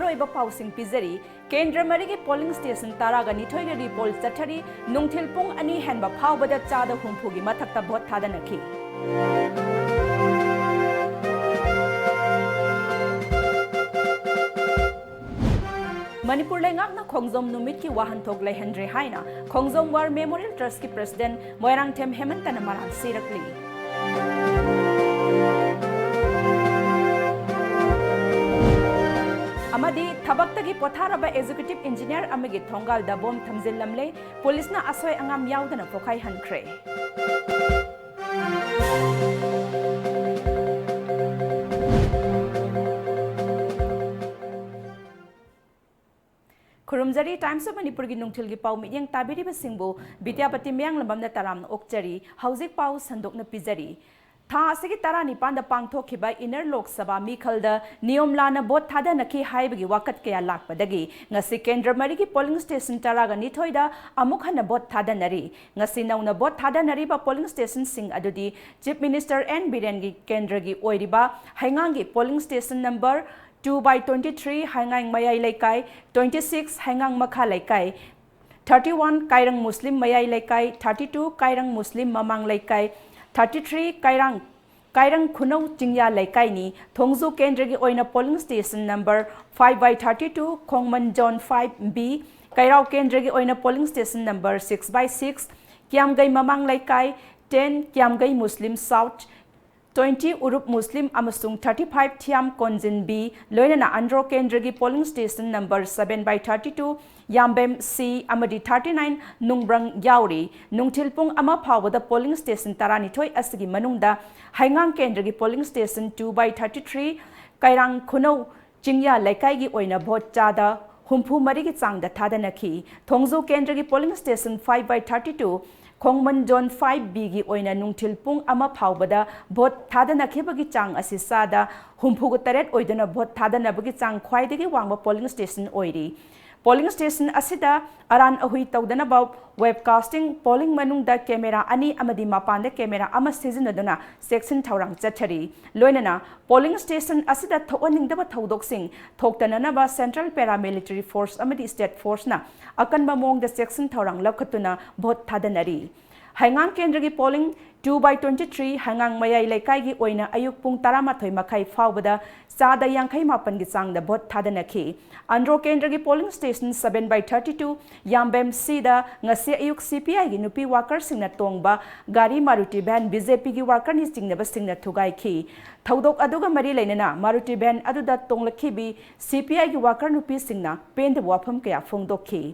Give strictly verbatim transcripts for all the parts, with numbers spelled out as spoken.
ꯑꯔꯣꯏꯕ ꯄꯥꯎꯁꯤꯡ ꯄꯤꯖꯔꯤ꯫ ꯀꯦꯟꯗ꯭ꯔ ꯃꯔꯤꯒꯤ polling station ꯇꯔꯥꯒ ꯅꯤꯊꯣꯏꯒꯤ repoll ꯆꯠꯊꯔꯤ꯫ ꯅꯨꯡꯊꯤꯜ ꯄꯨꯡ ꯑꯅꯤ ꯍꯦꯟꯕ ꯐꯥꯎꯕꯗ ꯆꯥꯗ ꯍꯨꯝꯐꯨꯒꯤ ꯃꯊꯛꯇ vote ꯊꯥꯗꯅꯈꯤ꯫ ꯃꯅꯤꯄꯨꯔ ꯂꯩꯉꯥꯛꯅ ꯈꯣꯡꯖꯣꯝ ꯅꯨꯃꯤꯠꯀꯤ ꯋꯥꯍꯟꯊꯣꯛ ꯂꯩꯍꯟꯗ꯭ꯔꯦ ꯍꯥꯏꯅ ꯈꯣꯡꯖꯣꯝ War Memorial Trustꯀꯤ president ꯃꯣꯏꯔꯥꯡꯊꯦꯝ ꯍꯦꯃꯟꯇꯅ ꯃꯔꯥꯜ ꯁꯤꯔꯛꯂꯤ꯫ ꯑꯃꯗꯤ ꯊꯕꯛꯇꯒꯤ ꯄꯣꯊꯥꯔꯕ executive engineer ꯑꯃꯒꯤ ꯊꯣꯡꯒꯥꯜꯗ bomb ꯊꯝꯖꯤꯜꯂꯝꯂꯦ꯫ ꯄꯨꯂꯤꯁꯅ ꯑꯁꯣꯏ ꯑꯉꯥꯝ ꯌꯥꯎꯗꯅ ꯄꯣꯈꯥꯏꯍꯟꯈ꯭ꯔꯦ꯫ ꯈꯨꯔꯨꯝꯖꯔꯤ꯫ Times of ꯃꯅꯤꯄꯨꯔꯒꯤ ꯅꯨꯡꯊꯤꯜꯒꯤ ꯄꯥꯎ ꯃꯤꯠꯌꯦꯡ ꯇꯥꯕꯤꯔꯤꯕꯁꯤꯡꯕꯨ ꯕꯤꯗ꯭ꯌꯥꯄꯇꯤ ꯃꯌꯥꯡꯂꯝꯕꯝꯅ ꯇꯔꯥꯝꯅ ꯑꯣꯛꯆꯔꯤ꯫ ꯍꯧꯖꯤꯛ ꯄꯥꯎ ꯁꯟꯗꯣꯛꯅ ꯄꯤꯖꯔꯤ꯫ ꯊꯥ ꯑꯁꯤꯒꯤ ꯇꯔꯥꯅꯤꯄꯥꯟꯗ ꯄꯥꯡꯊꯣꯛꯈꯤꯕ Inner Lok Sabha ꯃꯤꯈꯜꯗ ꯅꯤꯌꯣꯝ ꯂꯥꯟꯅ vote ꯊꯥꯗꯅꯈꯤ ꯍꯥꯏꯕꯒꯤ ꯋꯥꯀꯠ ꯀꯌꯥ ꯂꯥꯛꯄꯗꯒꯤ ꯉꯁꯤ ꯀꯦꯟꯗ꯭ꯔ ꯃꯔꯤꯒꯤ polling station ꯇꯔꯥꯒ ꯅꯤꯊꯣꯏꯗ ꯑꯃꯨꯛ ꯍꯟꯅ vote ꯊꯥꯗꯅꯔꯤ꯫ ꯉꯁꯤ ꯅꯧꯅ vote ꯊꯥꯗꯅꯔꯤꯕ polling stationꯁꯤꯡ ꯑꯗꯨꯗꯤ Chief Minister ꯑꯦꯟ ꯕꯤꯔꯦꯟꯒꯤ ꯀꯦꯟꯗ꯭ꯔꯒꯤ ꯑꯣꯏꯔꯤꯕ ꯍꯩꯉꯥꯡꯒꯤ polling station number two by twenty three ꯍꯩꯉꯥꯡ ꯃꯌꯥꯏ ꯂꯩꯀꯥꯏ, twenty six ꯍꯩꯉꯥꯡ ꯃꯈꯥ ꯂꯩꯀꯥꯏ, thirty one ꯀꯥꯏꯔꯪ ꯃꯨꯁꯂꯤꯝ ꯃꯌꯥꯏ ꯂꯩꯀꯥꯏ, thirty two ꯀꯥꯏꯔꯪ ꯃꯨꯁꯂꯤꯝ ꯃꯃꯥꯡ ꯂꯩꯀꯥꯏ, thirty three ꯀꯥꯏꯔꯪ, ꯀꯥꯏꯔꯪ ꯈꯨꯅꯧ ꯆꯤꯡꯌꯥ ꯂꯩꯀꯥꯏꯅꯤ꯫ ꯊꯣꯡꯖꯨ ꯀꯦꯟꯗ꯭ꯔꯒꯤ ꯑꯣꯏꯅ polling station number five by thirty two, ꯈꯣꯡꯃꯟ zone five B꯫ ꯀꯩꯔꯥꯎ ꯀꯦꯟꯗ꯭ꯔꯒꯤ ꯑꯣꯏꯅ polling station number six by six, ꯀꯤꯌꯥꯝꯒꯩ ꯃꯃꯥꯡ ꯂꯩꯀꯥꯏ, ten, ꯀꯤꯌꯥꯝꯒꯩ ꯃꯨꯁꯂꯤꯝ South, twenty ꯎꯔꯨꯞ ꯃꯨꯁꯂꯤꯝ ꯑꯃꯁꯨꯡ thirty five ꯊꯤꯌꯥꯝ ꯀꯣꯟꯖꯤꯟ B, ꯂꯣꯏꯅꯅ ꯑꯟꯗ꯭ꯔꯣ ꯀꯦꯟꯗ꯭ꯔꯒꯤ polling station number seven by thirty two, ꯌꯥꯝꯕꯦꯝ C ꯑꯃꯗꯤ thirty nine ꯅꯨꯡꯕ꯭ꯔꯪ ꯌꯥꯎꯔꯤ꯫ ꯅꯨꯡꯊꯤꯜ ꯄꯨꯡ ꯑꯃ ꯐꯥꯎꯕꯗ polling station ꯇꯔꯥꯅꯤꯊꯣꯏ ꯑꯁꯤꯒꯤ ꯃꯅꯨꯡꯗ ꯍꯩꯉꯥꯡ ꯀꯦꯟꯗ꯭ꯔꯒꯤ polling station two by thirty three, ꯀꯩꯔꯥꯡ ꯈꯨꯅꯧ ꯆꯤꯡꯌꯥ ꯂꯩꯀꯥꯏꯒꯤ ꯑꯣꯏꯅ vote ꯆꯥꯗ ꯍꯨꯝꯐꯨ ꯃꯔꯤꯒꯤ ꯆꯥꯡꯗ ꯊꯥꯗꯅꯈꯤ꯫ ꯊꯣꯡꯖꯨ ꯀꯦꯟꯗ꯭ꯔꯒꯤ polling station five by thirty two, ꯈꯣꯡꯃꯟ zone five Bꯒꯤ ꯑꯣꯏꯅ ꯅꯨꯡꯊꯤꯜ ꯄꯨꯡ ꯑꯃ ꯐꯥꯎꯕꯗ vote ꯊꯥꯗꯅꯈꯤꯕꯒꯤ ꯆꯥꯡ ꯑꯁꯤ ꯆꯥꯗ ꯍꯨꯝꯐꯨꯒ ꯇꯔꯦꯠ ꯑꯣꯏꯗꯨꯅ vote ꯊꯥꯗꯅꯕꯒꯤ ꯆꯥꯡ ꯈ꯭ꯋꯥꯏꯗꯒꯤ ꯋꯥꯡꯕ polling station ꯑꯣꯏꯔꯤ꯫ Polling station ꯑꯁꯤꯗ ꯑꯔꯥꯟ ꯑꯍꯨꯏ ꯇꯧꯗꯅꯕ webcasting, polling ꯃꯅꯨꯡꯗ camera ꯑꯅꯤ ꯑꯃꯗꯤ ꯃꯄꯥꯟꯗ camera ꯑꯃ ꯁꯤꯖꯤꯟꯅꯗꯨꯅ ꯆꯦꯛꯁꯤꯟ ꯊꯧꯔꯥꯡ ꯆꯠꯊꯔꯤ꯫ ꯂꯣꯏꯅꯅ polling station ꯑꯁꯤꯗ ꯊꯣꯛꯍꯟꯅꯤꯡꯗꯕ ꯊꯧꯗꯣꯛꯁꯤꯡ ꯊꯣꯛꯇꯅꯅꯕ central paramilitary force ꯑꯃꯗꯤ state forceꯅ ꯑꯀꯟꯕ ꯃꯑꯣꯡꯗ ꯆꯦꯛꯁꯤꯟ ꯊꯧꯔꯥꯡ ꯂꯧꯈꯠꯇꯨꯅ vote ꯊꯥꯗꯅꯔꯤ꯫ ꯍꯩꯉꯥꯡ ꯀꯦꯟꯗ꯭ꯔꯒꯤ polling two by twenty three ꯍꯩꯉꯥꯡ ꯃꯌꯥꯏ ꯂꯩꯀꯥꯏꯒꯤ ꯑꯣꯏꯅ ꯑꯌꯨꯛ ꯄꯨꯡ ꯇꯔꯥꯃꯥꯊꯣꯏ ꯃꯈꯥꯏ ꯐꯥꯎꯕꯗ ꯆꯥꯗ ꯌꯥꯡꯈꯩ ꯃꯥꯄꯟꯒꯤ ꯆꯥꯡꯗ vote ꯊꯥꯗꯅꯈꯤ꯫ ꯑꯟꯗ꯭ꯔꯣ ꯀꯦꯟꯗ꯭ꯔꯒꯤ polling station seven by thirty two ꯌꯥꯝꯕꯦꯝ ꯁꯤꯗ ꯉꯁꯤ ꯑꯌꯨꯛ CPIꯒꯤ ꯅꯨꯄꯤ workerꯁꯤꯡꯅ ꯇꯣꯡꯕ ꯒꯥꯔꯤ Maruti van BJPꯒꯤ workerꯅꯤ ꯆꯤꯡꯅꯕꯁꯤꯡꯅ ꯊꯨꯒꯥꯏꯈꯤ꯫ ꯊꯧꯗꯣꯛ ꯑꯗꯨꯒ ꯃꯔꯤ ꯂꯩꯅꯅ Maruti van ꯑꯗꯨꯗ ꯇꯣꯡꯂꯛꯈꯤꯕꯤ CPIꯒꯤ worker ꯅꯨꯄꯤꯁꯤꯡꯅ ꯄꯦꯟꯗꯕ ꯋꯥꯐꯝ ꯀꯌꯥ ꯐꯣꯡꯗꯣꯛꯈꯤ꯫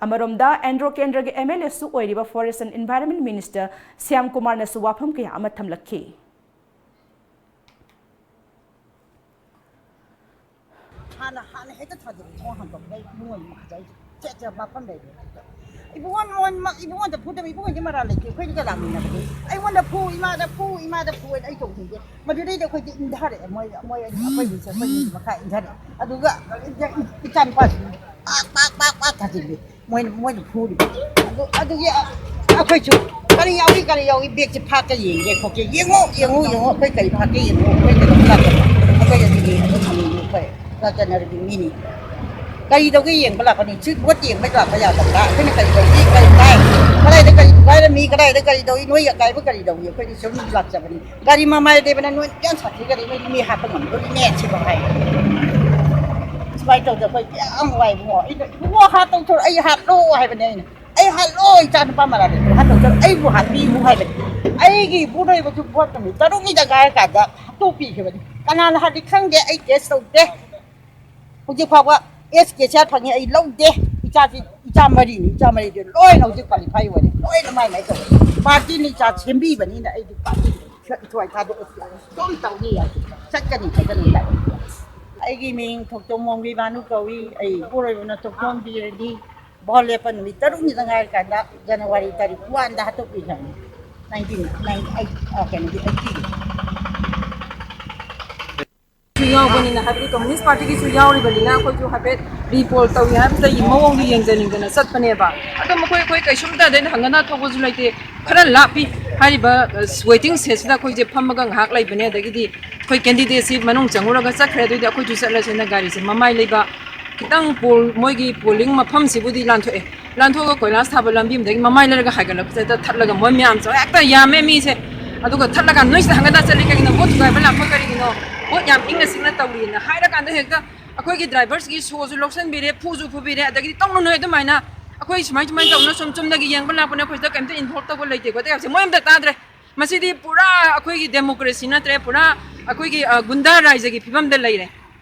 ꯑꯃꯔꯣꯝꯗ ꯑꯟꯗ꯭ꯔꯣ ꯀꯦꯟꯗ꯭ꯔꯒꯤ MLAꯁꯨ ꯑꯣꯏꯔꯤꯕ Forest and Environment Minister Shyam ꯀꯨꯃꯥꯔꯅꯁꯨ ꯋꯥꯐꯝ ꯀꯌꯥ ꯑꯃ ꯊꯝꯂꯛꯈꯤ꯫ ꯍꯥꯟꯅ ꯍꯥꯟꯅ ꯍꯦꯛꯇ ꯊꯥꯗꯣꯛꯑꯦ꯫ ꯊꯣꯡ ꯍꯥꯡꯗꯣꯛꯄꯗ ꯑꯩ ꯏꯕꯨꯡꯉꯣ ꯃꯈꯥꯗ ꯑꯩꯁꯦ ꯆꯦꯠ ꯆꯦꯠ ꯃꯐꯝ ꯂꯩꯔꯦ꯫ ꯏꯕꯨꯡꯉꯣ ꯃꯣꯟ-, ꯏꯕꯨꯡꯉꯣꯗ ꯐꯨꯗꯕ, ꯏꯕꯨꯡꯉꯣꯗꯤ ꯃꯔꯥꯜ ꯂꯩꯇꯦ꯫ ꯑꯩꯈꯣꯏꯗꯤ ꯀꯅꯥ ꯃꯤꯟꯅꯕꯗꯤ? ꯑꯩꯉꯣꯟꯗ ꯐꯨ, ꯏꯃꯥꯗ ꯐꯨ, ꯏꯃꯥꯗ ꯐꯨ ꯍꯥꯏꯅ ꯑꯩ ꯇꯧꯈꯤꯒꯦ꯫ ꯃꯗꯨꯗꯩꯗ ꯑꯩꯈꯣꯏꯗꯤ ꯏꯟꯊꯔꯛꯑꯦ꯫ ꯃꯣꯏ, ꯃꯣꯏ ꯑꯅꯤ, ꯑꯩꯈꯣꯏ ꯃꯤꯁꯦ, ꯑꯩꯈꯣꯏ ꯃꯤ ꯃꯈꯥ ꯏꯟꯊꯔꯛꯑꯦ꯫ ꯑꯗꯨꯒ ꯏꯆꯥ ꯅꯨꯄꯥꯁꯤꯡ ꯄꯥꯛ, ꯄꯥꯛ, ꯄꯥꯛ, ꯄꯥꯛ ꯊꯥꯖꯤꯜꯂꯤ꯫ ꯃꯣꯏꯅ, ꯃꯣꯏꯅ ꯐꯨꯔꯤꯕ꯫ ꯑꯗꯨ, ꯑꯗꯨꯒꯤ ꯑꯩꯈꯣꯏꯁꯨ ꯀꯔꯤ ꯌꯥꯎꯏ, ꯀꯔꯤ ꯌꯥꯎꯏ, ꯕꯦꯒꯁꯦ ꯐꯥꯛꯀ ꯌꯦꯡꯒꯦ ꯈꯣꯠꯀꯦ꯫ ꯌꯦꯡꯉꯣ, ꯌꯦꯡꯉꯣ, ꯌꯦꯡꯉꯣ, ꯑꯩꯈꯣꯏ ꯀꯔꯤ ꯐꯥꯛꯀꯦ ꯌꯦꯡꯉꯣ, ꯑꯩꯈꯣꯏ ꯀꯩꯗꯧꯕ ꯂꯥꯛꯄꯅꯣ? ꯑꯩꯈꯣꯏ ꯑꯗꯨꯗꯤ ꯑꯗꯨꯝ ꯍꯪꯉꯤ, ꯑꯩꯈꯣꯏ ꯂꯥꯆꯟꯅꯔꯕꯤ ꯃꯤꯅꯤ꯫ ꯀꯔꯤꯗꯧꯒꯦ ꯌꯦꯡꯕ ꯂꯥꯛꯄꯅꯤ? ꯁꯤ ꯚꯣꯠ ꯌꯦꯡꯕ ꯂꯥꯛꯄ ꯌꯥꯗꯕ꯭ꯔꯥ? ꯑꯩꯈꯣꯏꯅ ꯀꯔꯤ ꯇꯧꯏ, ꯀꯔꯤ ꯇꯥꯏ? ꯀꯗꯥꯏꯗ ꯀꯔꯤ ꯊꯨꯒꯥꯏꯔꯝꯃꯤ? ꯀꯗꯥꯏꯗ ꯀꯔꯤ ꯇꯧꯏ? ꯅꯣꯏ ꯑꯀꯥꯏꯕ ꯀꯔꯤ ꯇꯧꯏ? ꯑꯩꯈꯣꯏꯗꯤ ꯁꯨꯝ ꯂꯥꯛꯆꯕꯅꯤ꯫ ꯒꯥꯔꯤ ꯃꯃꯥꯏ ꯂꯦꯞꯄꯅ ꯅꯣꯏ ꯌꯥꯝ ꯁꯥꯊꯤꯒꯅꯤ, ꯅꯣꯏꯗꯤ ꯃꯤ ꯍꯥꯠꯄ ꯉꯝꯗꯣꯔꯤꯅꯦ ꯁꯤꯐꯥꯎ ꯍꯥꯏ꯫ ꯁꯨꯃꯥꯏꯅ ꯇꯧꯗꯅ ꯑꯩꯈꯣꯏ ꯌꯥꯝ ꯋꯥꯏ ꯏꯕꯨꯡꯉꯣ꯫ ꯑꯩꯅ, "ꯏꯕꯨꯡꯉꯣ, ꯍꯥꯠꯇꯧ ꯊꯣꯔꯛ-, ꯑꯩ ꯍꯥꯠꯂꯣ" ꯍꯥꯏꯕꯅꯦ ꯑꯩꯅ꯫ "ꯑꯩ ꯍꯥꯠꯂꯣ, ꯏꯆꯥ ꯅꯨꯄꯥ ꯃꯔꯥꯜ ꯂꯩꯇ꯭ꯔꯣ? ꯍꯥꯠꯇꯧ ꯊꯣꯔꯛ-, ꯑꯩꯕꯨ ꯍꯥꯠꯄꯤꯌꯨ" ꯍꯥꯏꯕꯅꯤ꯫ ꯑꯩꯒꯤ ꯏꯄꯨꯔꯣꯏꯕꯁꯨ ꯚꯣꯠ ꯅꯨꯃꯤꯠ ꯇꯔꯨꯛꯅꯤꯗ ꯉꯥꯏꯔꯀꯥꯟꯗ ꯍꯥꯠꯇꯣꯛꯄꯤꯈꯤꯕꯅꯤ꯫ ꯀꯅꯥꯅ ꯍꯥꯠꯂꯤ ꯈꯪꯗꯦ, ꯑꯩ ꯀꯦꯁ ꯇꯧꯗꯦ꯫ ꯍꯧꯖꯤꯛ ꯐꯥꯎꯕ ꯑꯦꯁ ꯀꯦ ꯁꯤ ꯑꯥꯔ ꯐꯪꯉꯤ, ꯑꯩ ꯂꯧꯗꯦ꯫ ꯏꯆꯥꯁꯤ, ꯏꯆꯥ ꯃꯔꯤꯅꯤ, ꯏꯆꯥ ꯃꯔꯤꯗꯨ ꯂꯣꯏꯅ ꯍꯧꯖꯤꯛ ꯀ꯭ꯋꯥꯂꯤꯐꯥꯏ ꯑꯣꯏꯔꯦ, ꯂꯣꯏꯅ ꯃꯥꯏ ꯃꯥꯏ ꯇꯧꯔꯦ꯫ ꯄꯥꯔꯇꯤꯅ ꯏꯆꯥ ꯁꯦꯝꯕꯤꯕꯅꯤꯅ ꯑꯩꯗꯤ ꯄꯥꯔꯇꯤ ꯊꯋꯥꯏ ꯊꯥꯗꯣꯛꯑꯁꯤ ꯑꯗꯨꯝ ꯇꯧꯅꯤ ꯍꯥꯏꯁꯦ, ꯆꯠꯀꯅꯤ ꯆꯠꯀꯅꯤ ꯍꯥꯏ꯫ ꯑꯩꯒꯤ ꯃꯤꯡ ꯊꯣꯛꯆꯣꯝ ꯃꯣꯝꯕꯤ ꯚꯥꯅꯨ ꯀꯧꯏ꯫ ꯑꯩ ꯏꯄꯨꯔꯣꯏꯕꯅ ꯊꯣꯛꯆꯣꯝ ꯕꯤꯔꯦꯟꯗꯤ ꯚꯣꯠ ꯂꯦꯞꯄ ꯅꯨꯃꯤꯠ ꯇꯔꯨꯛꯅꯤꯗ ꯉꯥꯏꯔꯀꯥꯟꯗ ꯖꯅꯋꯥꯔꯤ ꯇꯥꯔꯤꯛ ꯋꯥꯟꯗ ꯍꯥꯠꯇꯣꯛꯄꯤꯈ꯭ꯔꯕꯅꯤ꯫ ꯅꯥꯏꯟꯇꯤꯟ, ꯅꯥꯏꯟ, ꯑꯩꯠ, ꯑ, ꯀꯩꯅꯣꯒꯤ, ꯑꯩꯠꯇꯤꯒꯤ꯫ ꯌꯥꯎꯕꯅꯤꯅ, ꯍꯥꯏꯕꯗꯤ ꯀꯝꯃꯨꯅꯤꯁ ꯄꯥꯔꯇꯤꯒꯤꯁꯨ ꯌꯥꯎꯔꯤꯕꯅꯤꯅ, ꯑꯩꯈꯣꯏꯁꯨ ꯍꯥꯏꯐꯦꯠ ꯔꯤꯄꯣꯔꯠ ꯇꯧꯏ ꯍꯥꯏꯕꯁꯤꯗꯒꯤ ꯃꯑꯣꯡꯗꯣ ꯌꯦꯡꯖꯅꯤꯡꯗꯅ ꯆꯠꯄꯅꯦꯕ꯫ ꯑꯗꯣ ꯃꯈꯣꯏ, ꯑꯩꯈꯣꯏ ꯀꯩꯁꯨꯝꯇ ꯑꯗꯩ ꯍꯪꯒꯅ ꯊꯧꯕꯁꯨ ꯂꯩꯇꯦ, ꯈꯔ ꯂꯥꯞꯄꯤ꯫ ꯍꯥꯏꯔꯤꯕ ꯋꯦꯇꯤꯡ ꯁꯦꯠꯁꯤꯗ ꯑꯩꯈꯣꯏꯁꯦ ꯐꯝꯃꯒ ꯉꯥꯏꯍꯥꯛ ꯂꯩꯕꯅꯦ, ꯑꯗꯒꯤꯗꯤ ꯑꯩꯈꯣꯏ ꯀꯦꯟꯗꯤꯗꯦꯠꯁꯤ ꯃꯅꯨꯡ ꯆꯪꯉꯨꯔꯒ ꯆꯠꯈ꯭ꯔꯦ꯫ ꯑꯗꯨꯏꯗꯤ ꯑꯩꯈꯣꯏꯁꯨ ꯆꯠꯂꯁꯦꯅ ꯒꯥꯔꯤꯁꯦ ꯃꯃꯥꯏ ꯂꯩꯕ ꯈꯤꯇꯪ ꯄꯣꯜ, ꯃꯣꯏꯒꯤ ꯄꯣꯂꯤꯡ ꯃꯐꯝꯁꯤꯕꯨꯗꯤ ꯂꯥꯟꯊꯣꯛꯑꯦ, ꯂꯥꯟꯊꯣꯛꯑꯒ ꯀꯣꯏꯂꯥꯁ ꯊꯥꯕ ꯂꯝꯕꯤ ꯑꯃꯗꯒꯤ ꯃꯃꯥꯏ ꯂꯩꯔꯒ ꯍꯥꯏꯒꯠꯂꯛꯄꯁꯤꯗ ꯊꯠꯂꯒ ꯃꯣꯏ ꯃꯌꯥꯝꯁꯨ ꯍꯦꯛꯇ ꯌꯥꯝꯃꯦ ꯃꯤꯁꯦ꯫ ꯑꯗꯨꯒ ꯊꯠꯂꯒ "ꯅꯣꯏꯁꯤꯗ ꯍꯪꯒꯠ ꯍꯟꯗ ꯆꯠꯂꯤ ꯀꯩꯒꯤꯅꯣ? ꯚꯣꯠ ꯊꯨꯒꯥꯏꯕ ꯂꯥꯛꯄ ꯀꯔꯤꯒꯤꯅꯣ? ꯚꯣꯠ ꯌꯥꯝ ꯏꯪꯅ ꯆꯤꯛꯅ ꯇꯧꯔꯤꯅ" ꯍꯥꯏꯔꯀꯥꯟꯗ ꯍꯦꯛꯇ ꯑꯩꯈꯣꯏꯒꯤ ꯗ꯭ꯔꯥꯏꯚꯔꯁꯤꯒꯤ ꯁꯣꯁꯨ ꯂꯧꯁꯤꯟꯕꯤꯔꯦ, ꯐꯨꯁꯨ ꯐꯨꯕꯤꯔꯦ, ꯑꯗꯒꯤꯗꯤ "ꯇꯧꯅꯨ ꯅꯣꯏ ꯑꯗꯨꯃꯥꯏꯅ, ꯑꯩꯈꯣꯏ ꯁꯨꯃꯥꯏ ꯁꯨꯃꯥꯏꯅ ꯇꯧꯅ ꯁꯨꯝ ꯆꯨꯝꯅꯒꯤ ꯌꯦꯡꯕ ꯂꯥꯛꯄꯅꯦ, ꯑꯩꯈꯣꯏ ꯁꯤꯗ ꯀꯩꯝꯇ ꯏꯟꯚꯣꯜꯕ ꯇꯧꯕ ꯂꯩꯇꯦ" ꯈꯣꯠꯇꯦ ꯍꯥꯏꯕꯁꯦ ꯃꯣꯏ ꯑꯝꯇ ꯇꯥꯗ꯭ꯔꯦ꯫ ꯃꯁꯤꯗꯤ ꯄꯨꯔꯥ ꯑꯩꯈꯣꯏꯒꯤ ꯗꯦꯃꯣꯀ꯭ꯔꯦꯁꯤ ꯅꯠꯇ꯭ꯔꯦ, ꯄꯨꯔꯥ ꯑꯩꯈꯣꯏꯒꯤ, ꯑ, ꯒꯨꯟꯗꯥ ꯔꯥꯏꯖꯒꯤ ꯐꯤꯕꯝꯗ ꯂꯩꯔꯦ꯫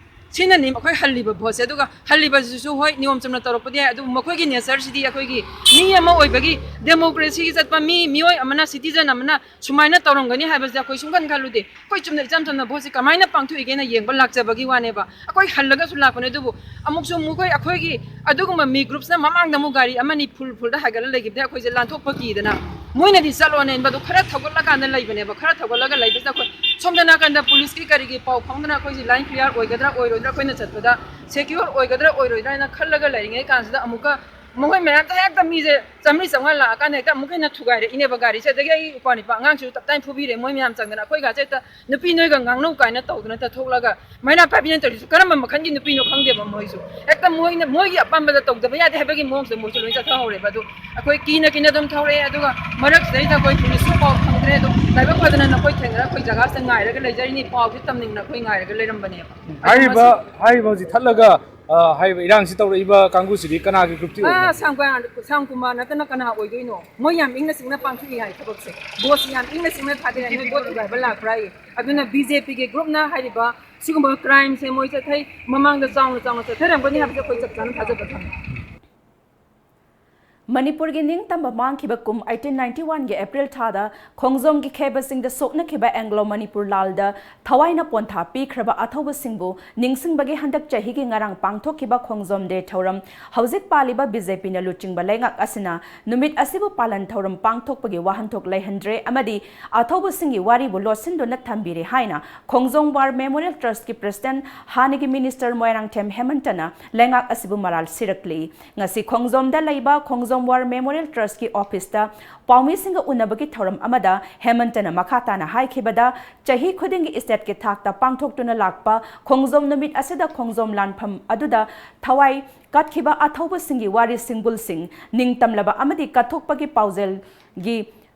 ꯁꯤꯅꯅꯤ ꯑꯩꯈꯣꯏ ꯍꯜꯂꯤꯕ ꯚꯣꯠꯁꯦ꯫ ꯑꯗꯨꯒ ꯍꯜꯂꯤꯕꯁꯤꯁꯨ ꯍꯣꯏ ꯅꯤꯌꯣꯝ ꯆꯨꯝꯅ ꯇꯧꯔꯛꯄꯗꯤ ꯌꯥꯏ, ꯑꯗꯨꯕꯨ ꯃꯈꯣꯏꯒꯤ ꯅꯦꯆꯔꯁꯤꯗꯤ ꯑꯩꯈꯣꯏꯒꯤ ꯃꯤ ꯑꯃ ꯑꯣꯏꯕꯒꯤ, ꯗꯦꯃꯣꯀ꯭ꯔꯦꯁꯤꯒꯤ ꯆꯠꯄ ꯃꯤ, ꯃꯤꯑꯣꯏ ꯑꯃꯅ, ꯁꯤꯇꯤꯖꯟ ꯑꯃꯅ ꯁꯨꯃꯥꯏꯅ ꯇꯧꯔꯝꯒꯅꯤ ꯍꯥꯏꯕꯁꯦ ꯑꯩꯈꯣꯏ ꯁꯨꯡꯈꯟ ꯈꯜꯂꯨꯗꯦ꯫ ꯑꯩꯈꯣꯏ ꯆꯨꯝꯅ ꯏꯆꯝ ꯆꯝꯅ ꯚꯣꯠꯁꯦ ꯀꯃꯥꯏꯅ ꯄꯥꯡꯊꯣꯛꯏꯒꯦꯅ ꯌꯦꯡꯕ ꯂꯥꯛꯆꯕꯒꯤ ꯋꯥꯅꯦꯕ꯫ ꯑꯩꯈꯣꯏ ꯍꯜꯂꯒꯁꯨ ꯂꯥꯛꯄꯅꯦ, ꯑꯗꯨꯕꯨ ꯑꯃꯨꯛꯁꯨ ꯃꯈꯣꯏ ꯑꯩꯈꯣꯏꯒꯤ ꯑꯗꯨꯒꯨꯝꯕ ꯃꯤ ꯒ꯭ꯔꯨꯞꯁꯅ ꯃꯃꯥꯡꯗ ꯑꯃꯨꯛ ꯒꯥꯔꯤ ꯑꯃꯅꯤ ꯐꯨꯜ ꯐꯨꯜꯗ ꯍꯥꯏꯒꯠꯂ ꯂꯩꯈꯤꯕꯗꯩ ꯑꯩꯈꯣꯏꯁꯦ ꯂꯥꯟꯊꯣꯛꯄ ꯀꯤꯗꯅ ꯃꯣꯏꯅꯗꯤ ꯆꯠꯂꯣꯅꯦ ꯍꯥꯏꯕꯗꯣ ꯈꯔ ꯊꯧꯒꯠꯂꯀꯥꯟꯗ ꯂꯩꯕꯅꯦꯕ꯫ ꯈꯔ ꯊꯧꯒꯠꯂꯒ ꯂꯩꯕꯁꯤꯗ ꯑꯩꯈꯣꯏ ꯁꯣꯝꯗ ꯅꯥꯀꯟꯗ ꯄꯨꯂꯤꯁꯀꯤ ꯀꯔꯤꯒꯤ ꯄꯥꯎ ꯐꯥꯎꯗꯅ ꯑꯩꯈꯣꯏꯁꯦ ꯂꯥꯏꯟ ꯀ꯭ꯂꯤꯌꯥꯔ ꯑꯣꯏꯒꯗ꯭ꯔꯥ ꯑꯣꯏꯔꯣꯏꯗ꯭ꯔꯥ ꯑꯩꯈꯣꯏꯅ ꯆꯠꯄꯗ ꯁꯦꯀ꯭ꯌꯨꯔ ꯑꯣꯏꯒꯗ꯭ꯔꯥ ꯑꯣꯏꯔꯣꯏꯗ꯭ꯔꯥ ꯍꯥꯏꯅ ꯈꯜꯂꯒ ꯂꯩꯔꯤꯉꯩ ꯀꯥꯟꯁꯤꯗ ꯑꯃꯨꯛꯀ ꯃꯈꯣꯏ ꯃꯌꯥꯝꯗ ꯍꯦꯛꯇ ꯃꯤꯁꯦ ꯆꯥꯝꯃꯔꯤ ꯆꯥꯝꯃꯉꯥ ꯂꯥꯛꯑꯀꯥꯟꯗ ꯍꯦꯛꯇ ꯑꯃꯨꯛꯀ ꯍꯦꯟꯅ ꯊꯨꯒꯥꯏꯔꯛꯏꯅꯦꯕ ꯒꯥꯔꯤꯁꯦ꯫ ꯑꯗꯒꯤ ꯑꯩ ꯏꯄ꯭ꯋꯥ ꯅꯤꯄꯥ ꯑꯉꯥꯡꯁꯤꯁꯨ ꯇꯞ ꯇꯥꯏꯅ ꯐꯨꯕꯤꯔꯦ ꯃꯣꯏ ꯃꯌꯥꯝ ꯆꯪꯗꯅ꯫ ꯑꯩꯈꯣꯏꯒꯥꯁꯦ ꯍꯦꯛꯇ "ꯅꯨꯄꯤ ꯅꯣꯏꯒ ꯉꯥꯡꯅꯧ" ꯀꯥꯏꯅ ꯇꯧꯗꯅ ꯊꯣꯛꯂꯒ ꯃꯩꯔꯥ ꯄꯥꯏꯕꯤꯅ ꯇꯧꯔꯤꯁꯦ ꯀꯔꯝꯕ ꯃꯈꯜꯒꯤ ꯅꯨꯄꯤꯅꯣ ꯈꯪꯗꯦꯕ꯫ ꯃꯣꯏꯁꯨ ꯍꯦꯛꯇ ꯃꯣꯏꯅ ꯃꯣꯏꯒꯤ ꯑꯄꯥꯝꯕꯗ ꯇꯧꯗꯕ ꯌꯥꯗꯦ ꯍꯥꯏꯕꯒꯤ ꯃꯑꯣꯡꯁꯤꯗ ꯃꯣꯏꯁꯨ ꯂꯣꯏ ꯆꯠꯊꯍꯧꯔꯦꯕ꯫ ꯑꯗꯨ ꯑꯩꯈꯣꯏ ꯀꯤꯅ ꯀꯤꯅ ꯑꯗꯨꯝ ꯊꯧꯔꯛꯑꯦ꯫ ꯑꯗꯨꯒ ꯃꯔꯛꯁꯤꯗꯩꯗ ꯑꯩꯈꯣꯏ ꯄꯨꯂꯤꯁꯁꯨ ꯄꯥꯎ ꯐꯪꯗ꯭ꯔꯦ꯫ ꯑꯗꯨ ꯂꯥꯏꯕꯛ ꯐꯗꯅ ꯅꯈꯣꯏ ꯊꯦꯡꯅꯔ ꯑꯩꯈꯣꯏ ꯖꯒꯥꯁꯤꯗ ꯉꯥꯏꯔꯒ ꯂꯩꯖꯔꯤꯅꯤ꯫ ꯄꯥꯎꯁꯤ ꯇꯝꯅꯤꯡꯅ ꯑꯩꯈꯣꯏ ꯉꯥꯏꯔꯒ ꯂꯩꯔꯝꯕꯅꯦꯕ꯫ ꯑꯗꯣ ꯍꯥꯏꯔꯤꯕ ꯃꯁꯤ ꯍꯥꯏꯔꯤꯕ ꯍꯧꯖꯤꯛ ꯊꯠꯂꯒ, ꯑ, ꯍꯥꯏꯔꯤꯕ ꯏꯔꯥꯡꯁꯤ ꯇꯧꯔꯛꯏꯕ ꯀꯥꯡꯕꯨꯁꯤꯗꯤ ꯀꯅꯥꯒꯤ ꯒ꯭ꯔꯨꯞꯇꯤ ꯑꯣꯏꯕꯅꯣ? ꯑꯥ, ꯁ꯭ꯌꯥꯝ ꯀꯨꯃꯥꯔ, ꯁ꯭ꯌꯥꯝ ꯀꯨꯃꯥꯔ ꯅꯠꯇꯅ ꯀꯅꯥ ꯑꯣꯏꯗꯣꯏꯅꯣ? ꯃꯣꯏ ꯌꯥꯝ ꯏꯪꯅ ꯆꯤꯛꯅ ꯄꯥꯡꯊꯣꯛꯏ ꯍꯥꯏ ꯊꯕꯛꯁꯦ꯫ ꯚꯣꯠꯁꯤ ꯌꯥꯝ ꯏꯪꯅ ꯆꯤꯛꯅ ꯊꯥꯗꯩ ꯍꯥꯏ, ꯅꯣꯏ ꯚꯣꯠ ꯊꯨꯒꯥꯏꯕ ꯂꯥꯛꯄ꯭ꯔꯥ ꯍꯥꯏꯌꯦ꯫ ꯑꯗꯨꯅ ꯕꯤ ꯖꯦ ꯄꯤꯒꯤ ꯒ꯭ꯔꯨꯞꯅ ꯍꯥꯏꯔꯤꯕ ꯁꯤꯒꯨꯝꯕ ꯀ꯭ꯔꯥꯏꯝꯁꯦ ꯃꯣꯏ ꯆꯠꯊꯩ, ꯃꯃꯥꯡꯗ ꯆꯥꯎꯅ ꯆꯥꯎꯅ ꯆꯠꯊꯔꯝꯒꯅꯤ ꯍꯥꯏꯕꯁꯦ ꯑꯩꯈꯣꯏ ꯆꯞ ꯆꯥꯅ ꯊꯥꯖꯕ ꯊꯝꯃꯤ꯫ ꯃꯅꯤꯄꯨꯔꯒꯤ ꯅꯤꯡꯇꯝꯕ ꯃꯥꯡꯈꯤꯕ ꯀꯨꯝ eighteen ninety one ꯒꯤ April ꯊꯥꯗ ꯈꯣꯡꯖꯣꯝꯒꯤ ꯈꯦꯕꯁꯤꯡꯗ ꯁꯣꯛꯅꯈꯤꯕ Anglo Manipur ꯂꯥꯜꯗ ꯊꯋꯥꯏꯅ ꯄꯣꯟꯊꯥ ꯄꯤꯈ꯭ꯔꯕ ꯑꯊꯧꯕꯁꯤꯡꯕꯨ ꯅꯤꯡꯁꯤꯡꯕꯒꯤ ꯍꯟꯗꯛ ꯆꯍꯤꯒꯤ ꯉꯔꯥꯡ ꯄꯥꯡꯊꯣꯛꯈꯤꯕ ꯈꯣꯡꯖꯣꯝ ꯗꯦ ꯊꯧꯔꯝ ꯍꯧꯖꯤꯛ ꯄꯥꯜꯂꯤꯕ BJP ꯅ ꯂꯨꯆꯤꯡꯕ ꯂꯩꯉꯥꯛ ꯑꯁꯤꯅ ꯅꯨꯃꯤꯠ ꯑꯁꯤꯕꯨ ꯄꯥꯂꯟ ꯊꯧꯔꯝ ꯄꯥꯡꯊꯣꯛꯄꯒꯤ ꯋꯥꯍꯟꯊꯣꯛ ꯂꯩꯍꯟꯗ꯭ꯔꯦ ꯑꯃꯗꯤ ꯑꯊꯧꯕꯁꯤꯡꯒꯤ ꯋꯥꯔꯤꯕꯨ ꯂꯣꯠꯁꯤꯟꯗꯨꯅ ꯊꯝꯕꯤꯔꯦ ꯍꯥꯏꯅ ꯈꯣꯡꯖꯣꯝ War Memorial Trust ꯀꯤ President ꯍꯥꯟꯅꯒꯤ Minister ꯃꯣꯏꯔꯥꯡꯊꯦꯝ ꯍꯦꯃꯟꯇꯅ ꯂꯩꯉꯥꯛ ꯑꯁꯤꯕꯨ ꯃꯔꯥꯜ ꯁꯤꯔꯛꯂꯤ꯫ ꯉꯁꯤ ꯈꯣꯡꯖꯣꯝꯗ ꯂꯩꯕ ꯈꯣꯡꯖꯣꯝ War Memorial Trust ꯀꯤ office ꯇ ꯄꯥꯎꯃꯤꯁꯤꯡꯒ ꯎꯅꯕꯒꯤ ꯊꯧꯔꯝ ꯑꯃꯗ ꯍꯦꯃꯟꯇꯅ ꯃꯈꯥ ꯇꯥꯅ ꯍꯥꯏꯈꯤꯕꯗ, ꯆꯍꯤ ꯈꯨꯗꯤꯡꯒꯤ state ꯀꯤ ꯊꯥꯛꯇ ꯄꯥꯡꯊꯣꯛꯇꯨꯅ ꯂꯥꯛꯄ ꯈꯣꯡꯖꯣꯝ ꯅꯨꯃꯤꯠ ꯑꯁꯤꯗ ꯈꯣꯡꯖꯣꯝ ꯂꯥꯟꯐꯝ ꯑꯗꯨꯗ ꯊꯋꯥꯏ ꯀꯠꯈꯤꯕ ꯑꯊꯧꯕꯁꯤꯡꯒꯤ ꯋꯥꯔꯤ ꯁꯤꯡꯕꯨꯜꯁꯤꯡ, ꯅꯤꯡꯇꯝꯂꯕ ꯑꯃꯗꯤ ꯀꯠꯊꯣꯛꯄꯒꯤ ꯄꯥꯎꯖꯦꯜꯒꯤ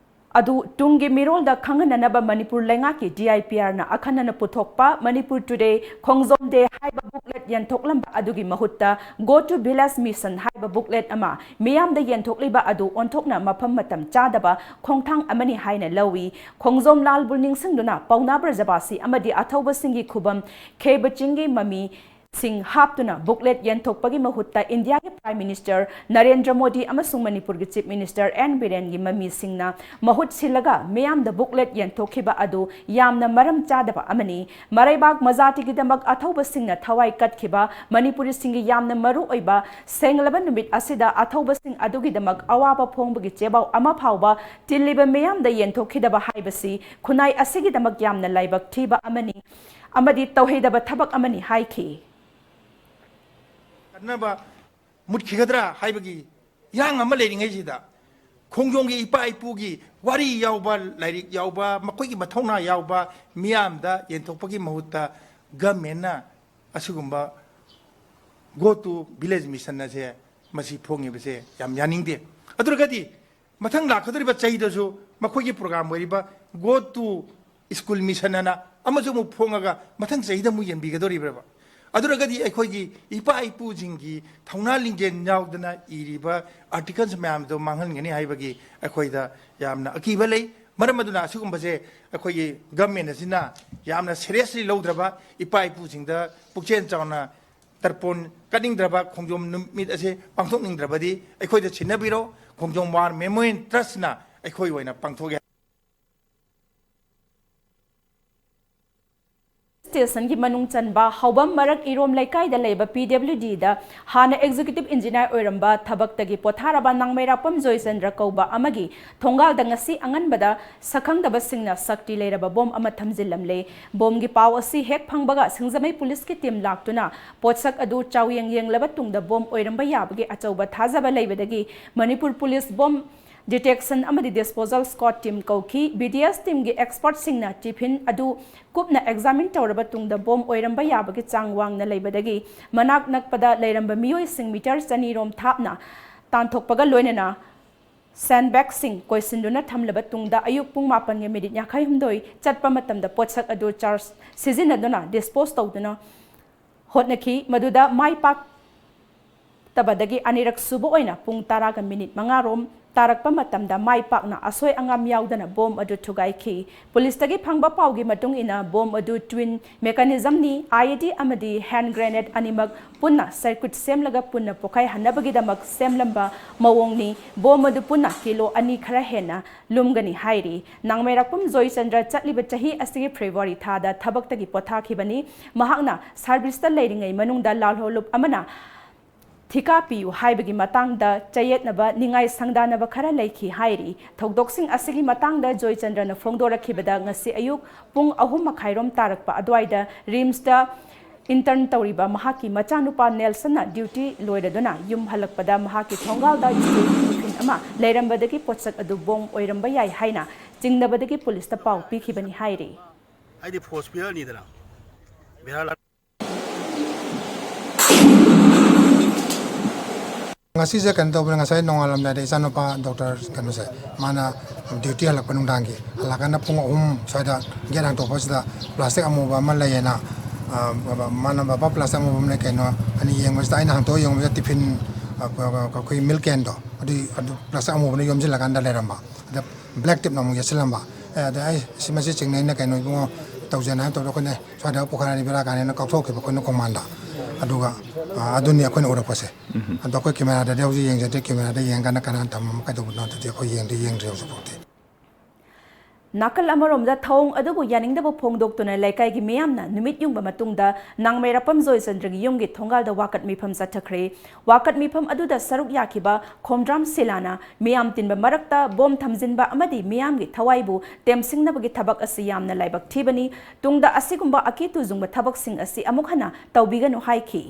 ꯑꯗꯨ ꯇꯨꯡꯒꯤ ꯃꯤꯔꯣꯜꯗ ꯈꯪꯍꯟꯅꯅꯕ ꯃꯅꯤꯄꯨꯔ ꯂꯩꯉꯥꯛꯀꯤ DIPR ꯅ ꯑꯈꯟꯅꯅ ꯄꯨꯊꯣꯛꯄ Manipur Today ꯈꯣꯡꯖꯣꯝ Day ꯍꯥꯏꯕ booklet ꯌꯦꯟꯊꯣꯛꯂꯝꯕ ꯑꯗꯨꯒꯤ ꯃꯍꯨꯠꯇ Go to Village Mission ꯍꯥꯏꯕ booklet ꯑꯃ ꯃꯤꯌꯥꯝꯗ ꯌꯦꯟꯊꯣꯛꯂꯤꯕ ꯑꯗꯨ ꯑꯣꯟꯊꯣꯛꯅ ꯃꯐꯝ ꯃꯇꯝ ꯆꯥꯗꯕ ꯈꯣꯡꯊꯥꯡ ꯑꯃꯅꯤ ꯍꯥꯏꯅ ꯂꯧꯏ꯫ ꯈꯣꯡꯖꯣꯝ ꯂꯥꯜꯕꯨ ꯅꯤꯡꯁꯤꯡꯗꯨꯅ ꯄꯥꯎꯅꯥ ꯕ꯭ꯔꯖꯕꯥꯁꯤ ꯑꯃꯗꯤ ꯑꯊꯧꯕꯁꯤꯡꯒꯤ ꯈꯨꯕꯝ ꯈꯦꯕ ꯆꯤꯡꯒꯤ ꯃꯃꯤ ꯁꯤꯡ ꯍꯥꯞꯇꯨꯅ booklet ꯌꯦꯟꯊꯣꯛꯄꯒꯤ ꯃꯍꯨꯠꯇ ꯏꯟꯗꯤꯌꯥꯒꯤ Prime Minister ꯅꯔꯦꯟꯗ꯭ꯔ ꯃꯣꯗꯤ ꯑꯃꯁꯨꯡ ꯃꯅꯤꯄꯨꯔꯒꯤ Chief Minister N ꯕꯤꯔꯦꯟꯒꯤ ꯃꯃꯤꯁꯤꯡꯅ ꯃꯍꯨꯠ ꯁꯤꯜꯂꯒ ꯃꯤꯌꯥꯝꯗ booklet ꯌꯦꯟꯊꯣꯛꯈꯤꯕ ꯑꯗꯨ ꯌꯥꯝꯅ ꯃꯔꯝ ꯆꯥꯗꯕ ꯑꯃꯅꯤ꯫ ꯃꯔꯩꯕꯥꯛ ꯃꯖꯥꯇꯤꯒꯤꯗꯃꯛ ꯑꯊꯧꯕꯁꯤꯡꯅ ꯊꯋꯥꯏ ꯀꯠꯈꯤꯕ ꯃꯅꯤꯄꯨꯔꯤꯁꯤꯡꯒꯤ ꯌꯥꯝꯅ ꯃꯔꯨ ꯑꯣꯏꯕ ꯁꯦꯡꯂꯕ ꯅꯨꯃꯤꯠ ꯑꯁꯤꯗ ꯑꯊꯧꯕꯁꯤꯡ ꯑꯗꯨꯒꯤꯗꯃꯛ ꯑꯋꯥꯕ ꯐꯣꯡꯕꯒꯤ ꯆꯦꯕꯥꯎ ꯑꯃ ꯐꯥꯎꯕ ꯇꯤꯜꯂꯤꯕ ꯃꯤꯌꯥꯝꯗ ꯌꯦꯟꯊꯣꯛꯈꯤꯗꯕ ꯍꯥꯏꯕꯁꯤ ꯈꯨꯟꯅꯥꯏ ꯑꯁꯤꯒꯤꯗꯃꯛ ꯌꯥꯝꯅ ꯂꯥꯏꯕꯛ ꯊꯤꯕ ꯑꯃꯅꯤ ꯑꯃꯗꯤ ꯇꯧꯍꯩꯗꯕ ꯊꯕꯛ ꯑꯃꯅꯤ ꯍꯥꯏꯈꯤ꯫ ꯀꯟꯅꯕ ꯃꯨꯠꯈꯤꯒꯗ꯭ꯔꯥ ꯍꯥꯏꯕꯒꯤ ꯏꯔꯥꯡ ꯑꯃ ꯂꯩꯔꯤꯉꯩꯁꯤꯗ, ꯈꯣꯡꯖꯣꯝꯒꯤ ꯏꯄꯥ ꯏꯄꯨꯒꯤ ꯋꯥꯔꯤ ꯌꯥꯎꯕ, ꯂꯥꯏꯔꯤꯛ ꯌꯥꯎꯕ, ꯃꯈꯣꯏꯒꯤ ꯃꯊꯧꯅꯥ ꯌꯥꯎꯕ ꯃꯤꯌꯥꯝꯗ ꯌꯦꯟꯊꯣꯛꯄꯒꯤ ꯃꯍꯨꯠꯇ government ꯅ ꯑꯁꯤꯒꯨꯝꯕ Go to Village Mission ꯑꯁꯦ ꯃꯁꯤ ꯐꯣꯡꯉꯤꯕꯁꯦ ꯌꯥꯝ ꯌꯥꯅꯤꯡꯗꯦ꯫ ꯑꯗꯨ ꯑꯣꯏꯔꯒꯗꯤ ꯃꯊꯪ ꯂꯥꯛꯀꯗꯧꯔꯤꯕ ꯆꯍꯤꯗꯁꯨ ꯃꯈꯣꯏꯒꯤ program ꯑꯣꯏꯔꯤꯕ Go to School Mission ꯑꯅ ꯑꯃꯁꯨ ꯑꯃꯨꯛ ꯐꯣꯡꯉꯒ ꯃꯊꯪ ꯆꯍꯤꯗ ꯑꯃꯨꯛ ꯌꯦꯟꯕꯤꯒꯗꯧꯔꯤꯕ꯭ꯔꯕ? ꯑꯗꯨ ꯑꯣꯏꯔꯒꯗꯤ ꯑꯩꯈꯣꯏꯒꯤ ꯏꯄꯥ ꯏꯄꯨꯁꯤꯡꯒꯤ ꯊꯧꯅꯥ ꯂꯤꯡꯖꯦꯜ ꯌꯥꯎꯗꯅ ꯏꯔꯤꯕ articles ꯃꯌꯥꯝꯗꯣ ꯃꯥꯡꯍꯟꯒꯅꯤ ꯍꯥꯏꯕꯒꯤ ꯑꯩꯈꯣꯏꯗ ꯌꯥꯝꯅ ꯑꯀꯤꯕ ꯂꯩ꯫ ꯃꯔꯝ ꯑꯗꯨꯅ ꯑꯁꯤꯒꯨꯝꯕꯁꯦ ꯑꯩꯈꯣꯏꯒꯤ government ꯑꯁꯤꯅ ꯌꯥꯝꯅ seriously ꯂꯧꯗ꯭ꯔꯕ, ꯏꯄꯥ ꯏꯄꯨꯁꯤꯡꯗ ꯄꯨꯛꯆꯦꯜ ꯆꯥꯎꯅ ꯇꯔꯄꯣꯟ ꯀꯠꯅꯤꯡꯗ꯭ꯔꯕ, ꯈꯣꯡꯖꯣꯝ ꯅꯨꯃꯤꯠ ꯑꯁꯦ ꯄꯥꯡꯊꯣꯛꯅꯤꯡꯗ꯭ꯔꯕꯗꯤ ꯑꯩꯈꯣꯏꯗ ꯁꯤꯟꯅꯕꯤꯔꯣ꯫ ꯈꯣꯡꯖꯣꯝ ꯋꯥꯔ ꯃꯦꯃꯣꯔꯤꯌꯦꯜ ꯇ꯭ꯔꯁꯅ ꯑꯩꯈꯣꯏ ꯑꯣꯏꯅ ꯄꯥꯡꯊꯣꯛꯑꯦ꯫ ꯁ꯭ꯇꯦꯁꯟꯒꯤ ꯃꯅꯨꯡ ꯆꯟꯕ ꯍꯥꯎꯕꯝ ꯃꯔꯛ ꯏꯔꯣꯝ ꯂꯩꯀꯥꯏꯗ ꯂꯩꯕ ꯄꯤ ꯗꯕ꯭ꯂꯤꯎ ꯗꯤꯗ ꯍꯥꯟꯅ ꯑꯦꯛꯖꯤꯀ꯭ꯌꯨꯇꯤꯚ ꯏꯟꯖꯤꯅꯤꯌꯔ ꯑꯣꯏꯔꯝꯕ ꯊꯕꯛꯇꯒꯤ ꯄꯣꯊꯥꯔꯕ ꯅꯥꯡꯃꯩꯔꯥꯛꯄꯝ ꯖꯣꯏꯆꯟꯗ꯭ꯔ ꯀꯧꯕ ꯑꯃꯒꯤ ꯊꯣꯡꯒꯥꯜꯗ ꯉꯁꯤ ꯑꯉꯟꯕꯗ ꯁꯛꯈꯪꯗꯕꯁꯤꯡꯅ ꯁꯛꯇꯤ ꯂꯩꯔꯕ ꯕꯣꯝ ꯑꯃ ꯊꯝꯖꯤꯜꯂꯝꯂꯦ꯫ ꯕꯣꯝꯒꯤ ꯄꯥꯎ ꯑꯁꯤ ꯍꯦꯛ ꯐꯪꯕꯒ ꯁꯤꯡꯖꯃꯩ ꯄꯨꯂꯤꯁꯀꯤ ꯇꯤꯝ ꯂꯥꯛꯇꯨꯅ ꯄꯣꯠꯁꯛ ꯑꯗꯨ ꯆꯥꯎꯌꯦꯡ ꯌꯦꯡꯂꯕ ꯇꯨꯡꯗ ꯕꯣꯝ ꯑꯣꯏꯔꯝꯕ ꯌꯥꯕꯒꯤ ꯑꯆꯧꯕ ꯊꯥꯖꯕ ꯂꯩꯕꯗꯒꯤ ꯃꯅꯤꯄꯨꯔ ꯄꯨꯂꯤꯁ ꯕꯣꯝ ꯗꯤꯇꯦꯛꯁꯟ ꯑꯃꯗꯤ ꯗꯤꯁꯄꯣꯖꯦꯜ ꯁ꯭ꯀ꯭ꯋꯥꯗ ꯇꯤꯝ ꯀꯧꯈꯤ꯫ ꯕꯤ ꯗꯤ ꯑꯦꯁ ꯇꯤꯝꯒꯤ ꯑꯦꯛꯁꯄꯔꯠꯁꯤꯡꯅ ꯇꯤꯐꯤꯟ ꯑꯗꯨ ꯀꯨꯞꯅ ꯑꯦꯛꯖꯥꯃꯤꯟ ꯇꯧꯔꯕ ꯇꯨꯡꯗ ꯕꯣꯝ ꯑꯣꯏꯔꯝꯕ ꯌꯥꯕꯒꯤ ꯆꯥꯡ ꯋꯥꯡꯅ ꯂꯩꯕꯗꯒꯤ ꯃꯅꯥꯛ ꯅꯛꯄꯗ ꯂꯩꯔꯝꯕ ꯃꯤꯑꯣꯏꯁꯤꯡ ꯃꯤꯇꯔ ꯆꯅꯤ ꯔꯣꯝ ꯊꯥꯞꯅ ꯇꯥꯟꯊꯣꯛꯄꯒ ꯂꯣꯏꯅꯅ ꯁꯦꯟꯕꯦꯒꯁꯤꯡ ꯀꯣꯏꯁꯤꯟꯗꯨꯅ ꯊꯝꯂꯕ ꯇꯨꯡꯗ ꯑꯌꯨꯛ ꯄꯨꯡ ꯃꯥꯄꯟꯒꯤ ꯃꯤꯅꯤꯠ ꯌꯥꯡꯈꯩ ꯍꯨꯝꯗꯣꯏ ꯆꯠꯄ ꯃꯇꯝꯗ ꯄꯣꯠꯁꯛ ꯑꯗꯨ ꯆꯥꯔꯖ ꯁꯤꯖꯤꯟꯅꯗꯨꯅ ꯗꯤꯁꯄꯣꯖ ꯇꯧꯗꯨꯅ ꯍꯣꯠꯅꯈꯤ꯫ ꯃꯗꯨꯗ ꯃꯥꯏ ꯄꯥꯛꯇꯕꯗꯒꯤ ꯑꯅꯤꯔꯛ ꯁꯨꯕ ꯑꯣꯏꯅ ꯄꯨꯡ ꯇꯔꯥꯒ ꯃꯤꯅꯤꯠ ꯃꯉꯥ ꯔꯣꯝ ꯇꯥꯔꯛꯄ ꯃꯇꯝꯗ ꯃꯥꯏ ꯄꯥꯛꯅ ꯑꯁꯣꯏ ꯑꯉꯥꯝ ꯌꯥꯎꯗꯅ ꯕꯣꯝ ꯑꯗꯨ ꯊꯨꯒꯥꯏꯈꯤ꯫ ꯄꯨꯂꯤꯁꯇꯒꯤ ꯐꯪꯕ ꯄꯥꯎꯒꯤ ꯃꯇꯨꯡ ꯏꯟꯅ ꯕꯣꯝ ꯑꯗꯨ ꯇ꯭ꯋꯤꯟ ꯃꯦꯀꯥꯅꯤꯖꯝꯅꯤ, ꯑꯥꯏ ꯏ ꯗꯤ ꯑꯃꯗꯤ ꯍꯦꯟ ꯒ꯭ꯔꯦꯅꯦꯗ ꯑꯅꯤꯃꯛ ꯄꯨꯟꯅ ꯁꯔꯀ꯭ꯌꯨꯠ ꯁꯦꯝꯂꯒ ꯄꯨꯟꯅ ꯄꯣꯈꯥꯏꯍꯟꯅꯕꯒꯤꯗꯃꯛ ꯁꯦꯝꯂꯝꯕ ꯃꯑꯣꯡꯅꯤ꯫ ꯕꯣꯝ ꯑꯗꯨ ꯄꯨꯟꯅ ꯀꯤꯂꯣ ꯑꯅꯤ ꯈꯔ ꯍꯦꯟꯅ ꯂꯨꯝꯒꯅꯤ ꯍꯥꯏꯔꯤ꯫ ꯅꯥꯡꯃꯩꯔꯥꯛꯄꯝ ꯖꯣꯏꯆꯟꯗ꯭ꯔ ꯆꯠꯂꯤꯕ ꯆꯍꯤ ꯑꯁꯤꯒꯤ ꯐꯦꯕ꯭ꯔꯨꯋꯥꯔꯤ ꯊꯥꯗ ꯊꯕꯛꯇꯒꯤ ꯄꯣꯊꯥꯈꯤꯕꯅꯤ꯫ ꯃꯍꯥꯛꯅ ꯁꯥꯔꯚꯤꯁꯇ ꯂꯩꯔꯤꯉꯩ ꯃꯅꯨꯡꯗ ꯂꯥꯜꯍꯧꯂꯨꯞ ꯑꯃꯅ ꯊꯤꯀꯥ ꯄꯤꯌꯨ ꯍꯥꯏꯕꯒꯤ ꯃꯇꯥꯡꯗ ꯆꯌꯦꯠꯅꯕ, ꯅꯤꯡꯉꯥꯏ ꯁꯪꯗꯥꯅꯕ ꯈꯔ ꯂꯩꯈꯤ ꯍꯥꯏꯔꯤ꯫ ꯊꯧꯗꯣꯛꯁꯤꯡ ꯑꯁꯤꯒꯤ ꯃꯇꯥꯡꯗ ꯖꯣꯏꯆꯟꯗ꯭ꯔꯅ ꯐꯣꯡꯗꯣꯔꯛꯈꯤꯕꯗ ꯉꯁꯤ ꯑꯌꯨꯛ ꯄꯨꯡ ꯑꯍꯨꯝ ꯃꯈꯥꯏꯔꯣꯝ ꯇꯥꯔꯛꯄ ꯑꯗꯨꯋꯥꯏꯗ ꯔꯤꯝꯁꯇ ꯏꯟꯇꯔꯟ ꯇꯧꯔꯤꯕ ꯃꯍꯥꯛꯀꯤ ꯃꯆꯥꯅꯨꯄꯥ ꯅꯦꯜꯁꯟꯅ ꯗ꯭ꯌꯨꯇꯤ ꯂꯣꯏꯔꯗꯨꯅ ꯌꯨꯝ ꯍꯜꯂꯛꯄꯗ ꯃꯍꯥꯛꯀꯤ ꯊꯣꯡꯒꯥꯜꯗ ꯁ꯭ꯇꯤꯜ ꯇꯤꯐꯤꯟ ꯑꯃ ꯂꯩꯔꯝꯕꯗꯒꯤ ꯄꯣꯠꯁꯛ ꯑꯗꯨ ꯕꯣꯝ ꯑꯣꯏꯔꯝꯕ ꯌꯥꯏ ꯍꯥꯏꯅ ꯆꯤꯡꯅꯕꯗꯒꯤ ꯄꯨꯂꯤꯁꯇ ꯄꯥꯎ ꯄꯤꯈꯤꯕꯅꯤ ꯍꯥꯏꯔꯤ꯫ ꯑꯩꯗꯤ ꯐꯣꯔꯁ ꯄꯤꯔꯛꯑꯅꯤꯗꯅ꯫ ꯕꯦꯔꯥ ꯂꯥꯛ- ꯉꯁꯤꯁꯦ ꯀꯩꯅꯣ ꯇꯧꯕꯅꯦ, ꯉꯁꯥꯏ ꯅꯣꯡꯉꯥꯜꯂꯝꯗꯥꯏꯗ ꯏꯆꯥꯅꯨꯄꯥ ꯗꯣꯛꯇꯔ ꯀꯩꯅꯣꯁꯦ, ꯃꯥꯅ ꯗ꯭ꯌꯨꯇꯤ ꯍꯜꯂꯛꯄ ꯅꯨꯡꯗꯥꯡꯒꯤ, ꯍꯜꯂꯛꯑꯀꯥꯟꯗ ꯄꯨꯡ ꯑꯍꯨꯝ ꯁ꯭ꯋꯥꯏꯗ ꯒꯦꯠ ꯍꯥꯡꯇꯣꯛꯄꯁꯤꯗ ꯄ꯭ꯂꯥꯁꯇꯤꯛ ꯑꯃꯨꯕ ꯑꯃ ꯂꯩꯌꯦꯅ, ꯑ, ꯕꯕꯥ, ꯃꯥꯅ, "ꯕꯕꯥ, ꯄ꯭ꯂꯥꯁꯇꯤꯛ ꯑꯃꯨꯕ ꯑꯃ ꯂꯩ ꯀꯩꯅꯣ?" ꯑꯅꯤ ꯌꯦꯡꯕꯁꯤꯗ, ꯑꯩꯅ ꯍꯥꯡꯇꯣꯛꯑ ꯌꯦꯡꯕꯁꯤꯗ ꯇꯤꯐꯤꯟ, ꯑ, ꯑ, ꯑ, ꯑꯩꯈꯣꯏ ꯃꯤꯜꯛ ꯀꯦꯟꯗꯣ, ꯑꯗꯨꯏ, ꯑꯗꯨ ꯄ꯭ꯂꯥꯁꯇꯤꯛ ꯑꯃꯨꯕꯅ ꯌꯣꯝꯁꯤꯜꯂꯀꯥꯟꯗ ꯂꯩꯔꯝꯕ꯫ ꯑꯗ ꯕ꯭ꯂꯦꯛ ꯇꯦꯞꯅ ꯑꯃꯨꯛ ꯌꯦꯠꯁꯤꯜꯂꯝꯕ꯫ ꯑꯦ, ꯑꯗ ꯑꯩ, "ꯁꯤ, ꯃꯁꯤ ꯆꯤꯡꯅꯩꯅ ꯀꯩꯅꯣ ꯏꯕꯨꯡꯉꯣ?" ꯇꯧꯖꯦꯅ ꯍꯥꯏꯅ ꯇꯧꯕꯗ ꯑꯩꯈꯣꯏꯅ ꯁ꯭ꯋꯥꯏꯗ ꯄꯣꯈꯥꯏꯔꯗꯤ ꯕꯦꯔꯥ ꯀꯥꯅꯦꯅ ꯀꯥꯎꯊꯣꯛꯈꯤꯕ ꯑꯩꯈꯣꯏꯅ ꯈꯣꯡꯕꯥꯟꯗ꯫ ꯑꯗꯨꯒ ꯑꯗꯨꯅꯤ ꯑꯩꯈꯣꯏꯅ ꯎꯔꯛꯄꯁꯦ꯫ ꯑꯗꯣ ꯑꯩꯈꯣꯏ ꯀꯦꯃꯦꯔꯥꯗꯗꯤ ꯍꯧꯖꯤꯛ ꯌꯦꯡꯖꯗ꯭ꯔꯦ꯫ ꯀꯦꯃꯦꯔꯥꯗ ꯌꯦꯡꯀꯥꯟꯗ ꯀꯅꯥꯅ ꯊꯝꯃꯝꯃꯣ ꯀꯩꯗꯧꯕꯅꯣ ꯑꯗꯨꯗꯤ ꯑꯩꯈꯣꯏ ꯌꯦꯡꯗꯤ ꯌꯦꯡꯗ꯭ꯔꯤ ꯍꯧꯖꯤꯛꯐꯥꯎꯗꯤ꯫ ꯅꯥꯀꯜ ꯑꯃꯔꯣꯝꯗ ꯊꯧꯑꯣꯡ ꯑꯗꯨꯕꯨ ꯌꯥꯅꯤꯡꯗꯕ ꯐꯣꯡꯗꯣꯛꯇꯨꯅ ꯂꯩꯀꯥꯏꯒꯤ ꯃꯤꯌꯥꯝꯅ ꯅꯨꯃꯤꯠ ꯌꯨꯡꯕ ꯃꯇꯨꯡꯗ ꯅꯥꯡꯃꯩꯔꯥꯄꯝ ꯖꯣꯏꯆꯟꯗ꯭ꯔꯒꯤ ꯌꯨꯝꯒꯤ ꯊꯣꯡꯒꯥꯜꯗ ꯋꯥꯀꯠ ꯃꯤꯐꯝ ꯆꯠꯊꯈ꯭ꯔꯦ꯫ ꯋꯥꯀꯠ ꯃꯤꯐꯝ ꯑꯗꯨꯗ ꯁꯔꯨꯛ ꯌꯥꯈꯤꯕ ꯈꯣꯝꯗ꯭ꯔꯥꯝ ꯁꯤꯂꯥꯅ ꯃꯤꯌꯥꯝ ꯇꯤꯟꯕ ꯃꯔꯛꯇ ꯕꯣꯝ ꯊꯝꯖꯤꯟꯕ ꯑꯃꯗꯤ ꯃꯤꯌꯥꯝꯒꯤ ꯊꯋꯥꯏꯕꯨ ꯇꯦꯝꯁꯤꯡꯅꯕꯒꯤ ꯊꯕꯛ ꯑꯁꯤ ꯌꯥꯝꯅ ꯂꯥꯏꯕꯛ ꯊꯤꯕꯅꯤ꯫ ꯇꯨꯡꯗ ꯑꯁꯤꯒꯨꯝꯕ ꯑꯀꯤ ꯇꯨꯖꯨꯡꯕ ꯊꯕꯛꯁꯤꯡ ꯑꯁꯤ ꯑꯃꯨꯛ ꯍꯟꯅ ꯇꯧꯕꯤꯒꯅꯨ ꯍꯥꯏꯈꯤ꯫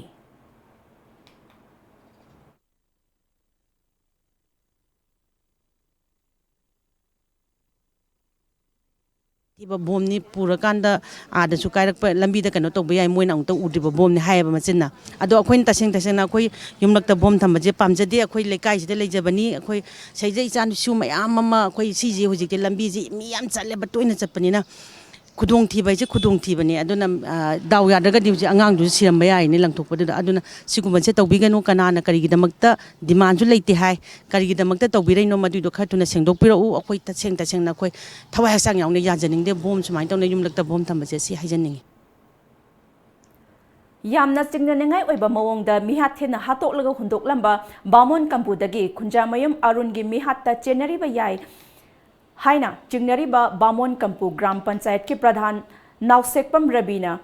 ꯊꯤꯕ ꯕꯣꯝꯅꯤ, ꯄꯨꯔꯀꯥꯟꯗ ꯑꯥꯗꯁꯨ ꯀꯥꯏꯔꯛꯄ, ꯂꯝꯕꯤꯗ ꯀꯩꯅꯣ ꯇꯧꯕ ꯌꯥꯏ, ꯃꯣꯏꯅ ꯑꯃꯨꯛꯇ ꯎꯗ꯭ꯔꯤꯕ ꯕꯣꯝꯅꯤ ꯍꯥꯏꯌꯦꯕ ꯃꯆꯤꯟꯅ꯫ ꯑꯗꯣ ꯑꯩꯈꯣꯏꯅ ꯇꯁꯦꯡ ꯇꯁꯦꯡꯅ ꯑꯩꯈꯣꯏ ꯌꯨꯝꯂꯛꯇ ꯕꯣꯝ ꯊꯝꯕꯁꯦ ꯄꯥꯝꯖꯗꯦ꯫ ꯑꯩꯈꯣꯏ ꯂꯩꯀꯥꯏꯁꯤꯗ ꯂꯩꯖꯕꯅꯤ꯫ ꯑꯩꯈꯣꯏ ꯁꯤꯗꯩꯗ ꯏꯆꯥ ꯏꯁꯨ ꯃꯌꯥꯝ ꯑꯃ, ꯑꯩꯈꯣꯏ ꯁꯤꯁꯦ ꯍꯧꯖꯤꯛꯇꯤ ꯂꯝꯕꯤꯁꯤ ꯃꯤ ꯌꯥꯝ ꯆꯠꯂꯦꯕ, ꯇꯣꯏꯅ ꯆꯠꯄꯅꯤꯅ꯫ ꯈꯨꯗꯣꯡꯊꯤꯕ ꯍꯥꯏꯁꯦ ꯈꯨꯗꯣꯡꯊꯤꯕꯅꯤ꯫ ꯑꯗꯨꯅ, ꯑ, ꯗꯥꯎ ꯌꯥꯗ꯭ꯔꯒꯗꯤ ꯍꯧꯖꯤꯛ ꯑꯉꯥꯡꯗꯨꯁꯨ ꯁꯤꯔꯝꯕ ꯌꯥꯏꯅꯦ ꯂꯪꯊꯣꯛꯄꯗꯨꯗ꯫ ꯑꯗꯨꯅ ꯁꯤꯒꯨꯝꯕꯁꯦ ꯇꯧꯕꯤꯒꯅꯨ꯫ ꯀꯅꯥꯅ ꯀꯔꯤꯒꯤꯗꯃꯛꯇ ꯗꯤꯃꯥꯟꯁꯨ ꯂꯩꯇꯦ ꯍꯥꯏ, ꯀꯔꯤꯒꯤꯗꯃꯛꯇ ꯇꯧꯕꯤꯔꯛꯏꯅꯣ, ꯃꯗꯨꯏꯗꯣ ꯈꯔ ꯊꯨꯅ ꯁꯦꯡꯗꯣꯛꯄꯤꯔꯛꯎ꯫ ꯑꯩꯈꯣꯏ ꯇꯁꯦꯡ ꯇꯁꯦꯡꯅ ꯑꯩꯈꯣꯏ ꯊꯋꯥꯏ ꯍꯛꯆꯥꯡ ꯌꯥꯎꯅ ꯌꯥꯖꯅꯤꯡꯗꯦ ꯕꯣꯝ ꯁꯨꯃꯥꯏꯅ ꯇꯧꯅ ꯌꯨꯝꯂꯛꯇ ꯕꯣꯝ ꯊꯝꯕꯁꯦ, ꯁꯤ ꯍꯥꯏꯖꯅꯤꯡꯉꯤ꯫ ꯌꯥꯝꯅ ꯆꯤꯡꯅꯅꯤꯡꯉꯥꯏ ꯑꯣꯏꯕ ꯃꯑꯣꯡꯗ ꯃꯤꯍꯥꯠ ꯊꯦꯟꯅ ꯍꯥꯠꯇꯣꯛꯂꯒ ꯍꯨꯟꯗꯣꯛꯂꯝꯕ ꯕꯥꯃꯣꯟ ꯀꯝꯄꯨꯗꯒꯤ ꯈꯨꯟꯖꯥꯃꯌꯨꯝ ꯑꯔꯨꯟꯒꯤ ꯃꯤꯍꯥꯠꯇ ꯆꯦꯟꯅꯔꯤꯕ ꯌꯥꯏ ꯍꯥꯏꯅ ꯆꯤꯡꯅꯔꯤꯕ ꯕꯥꯃꯣꯟ ꯀꯝꯄꯨ ꯒ꯭ꯔꯥꯝ ꯄꯟꯆꯥꯌꯠꯀꯤ ꯄ꯭ꯔꯙꯥꯟ ꯅꯥꯎꯁꯦꯛꯄꯝ ꯔꯕꯤꯅ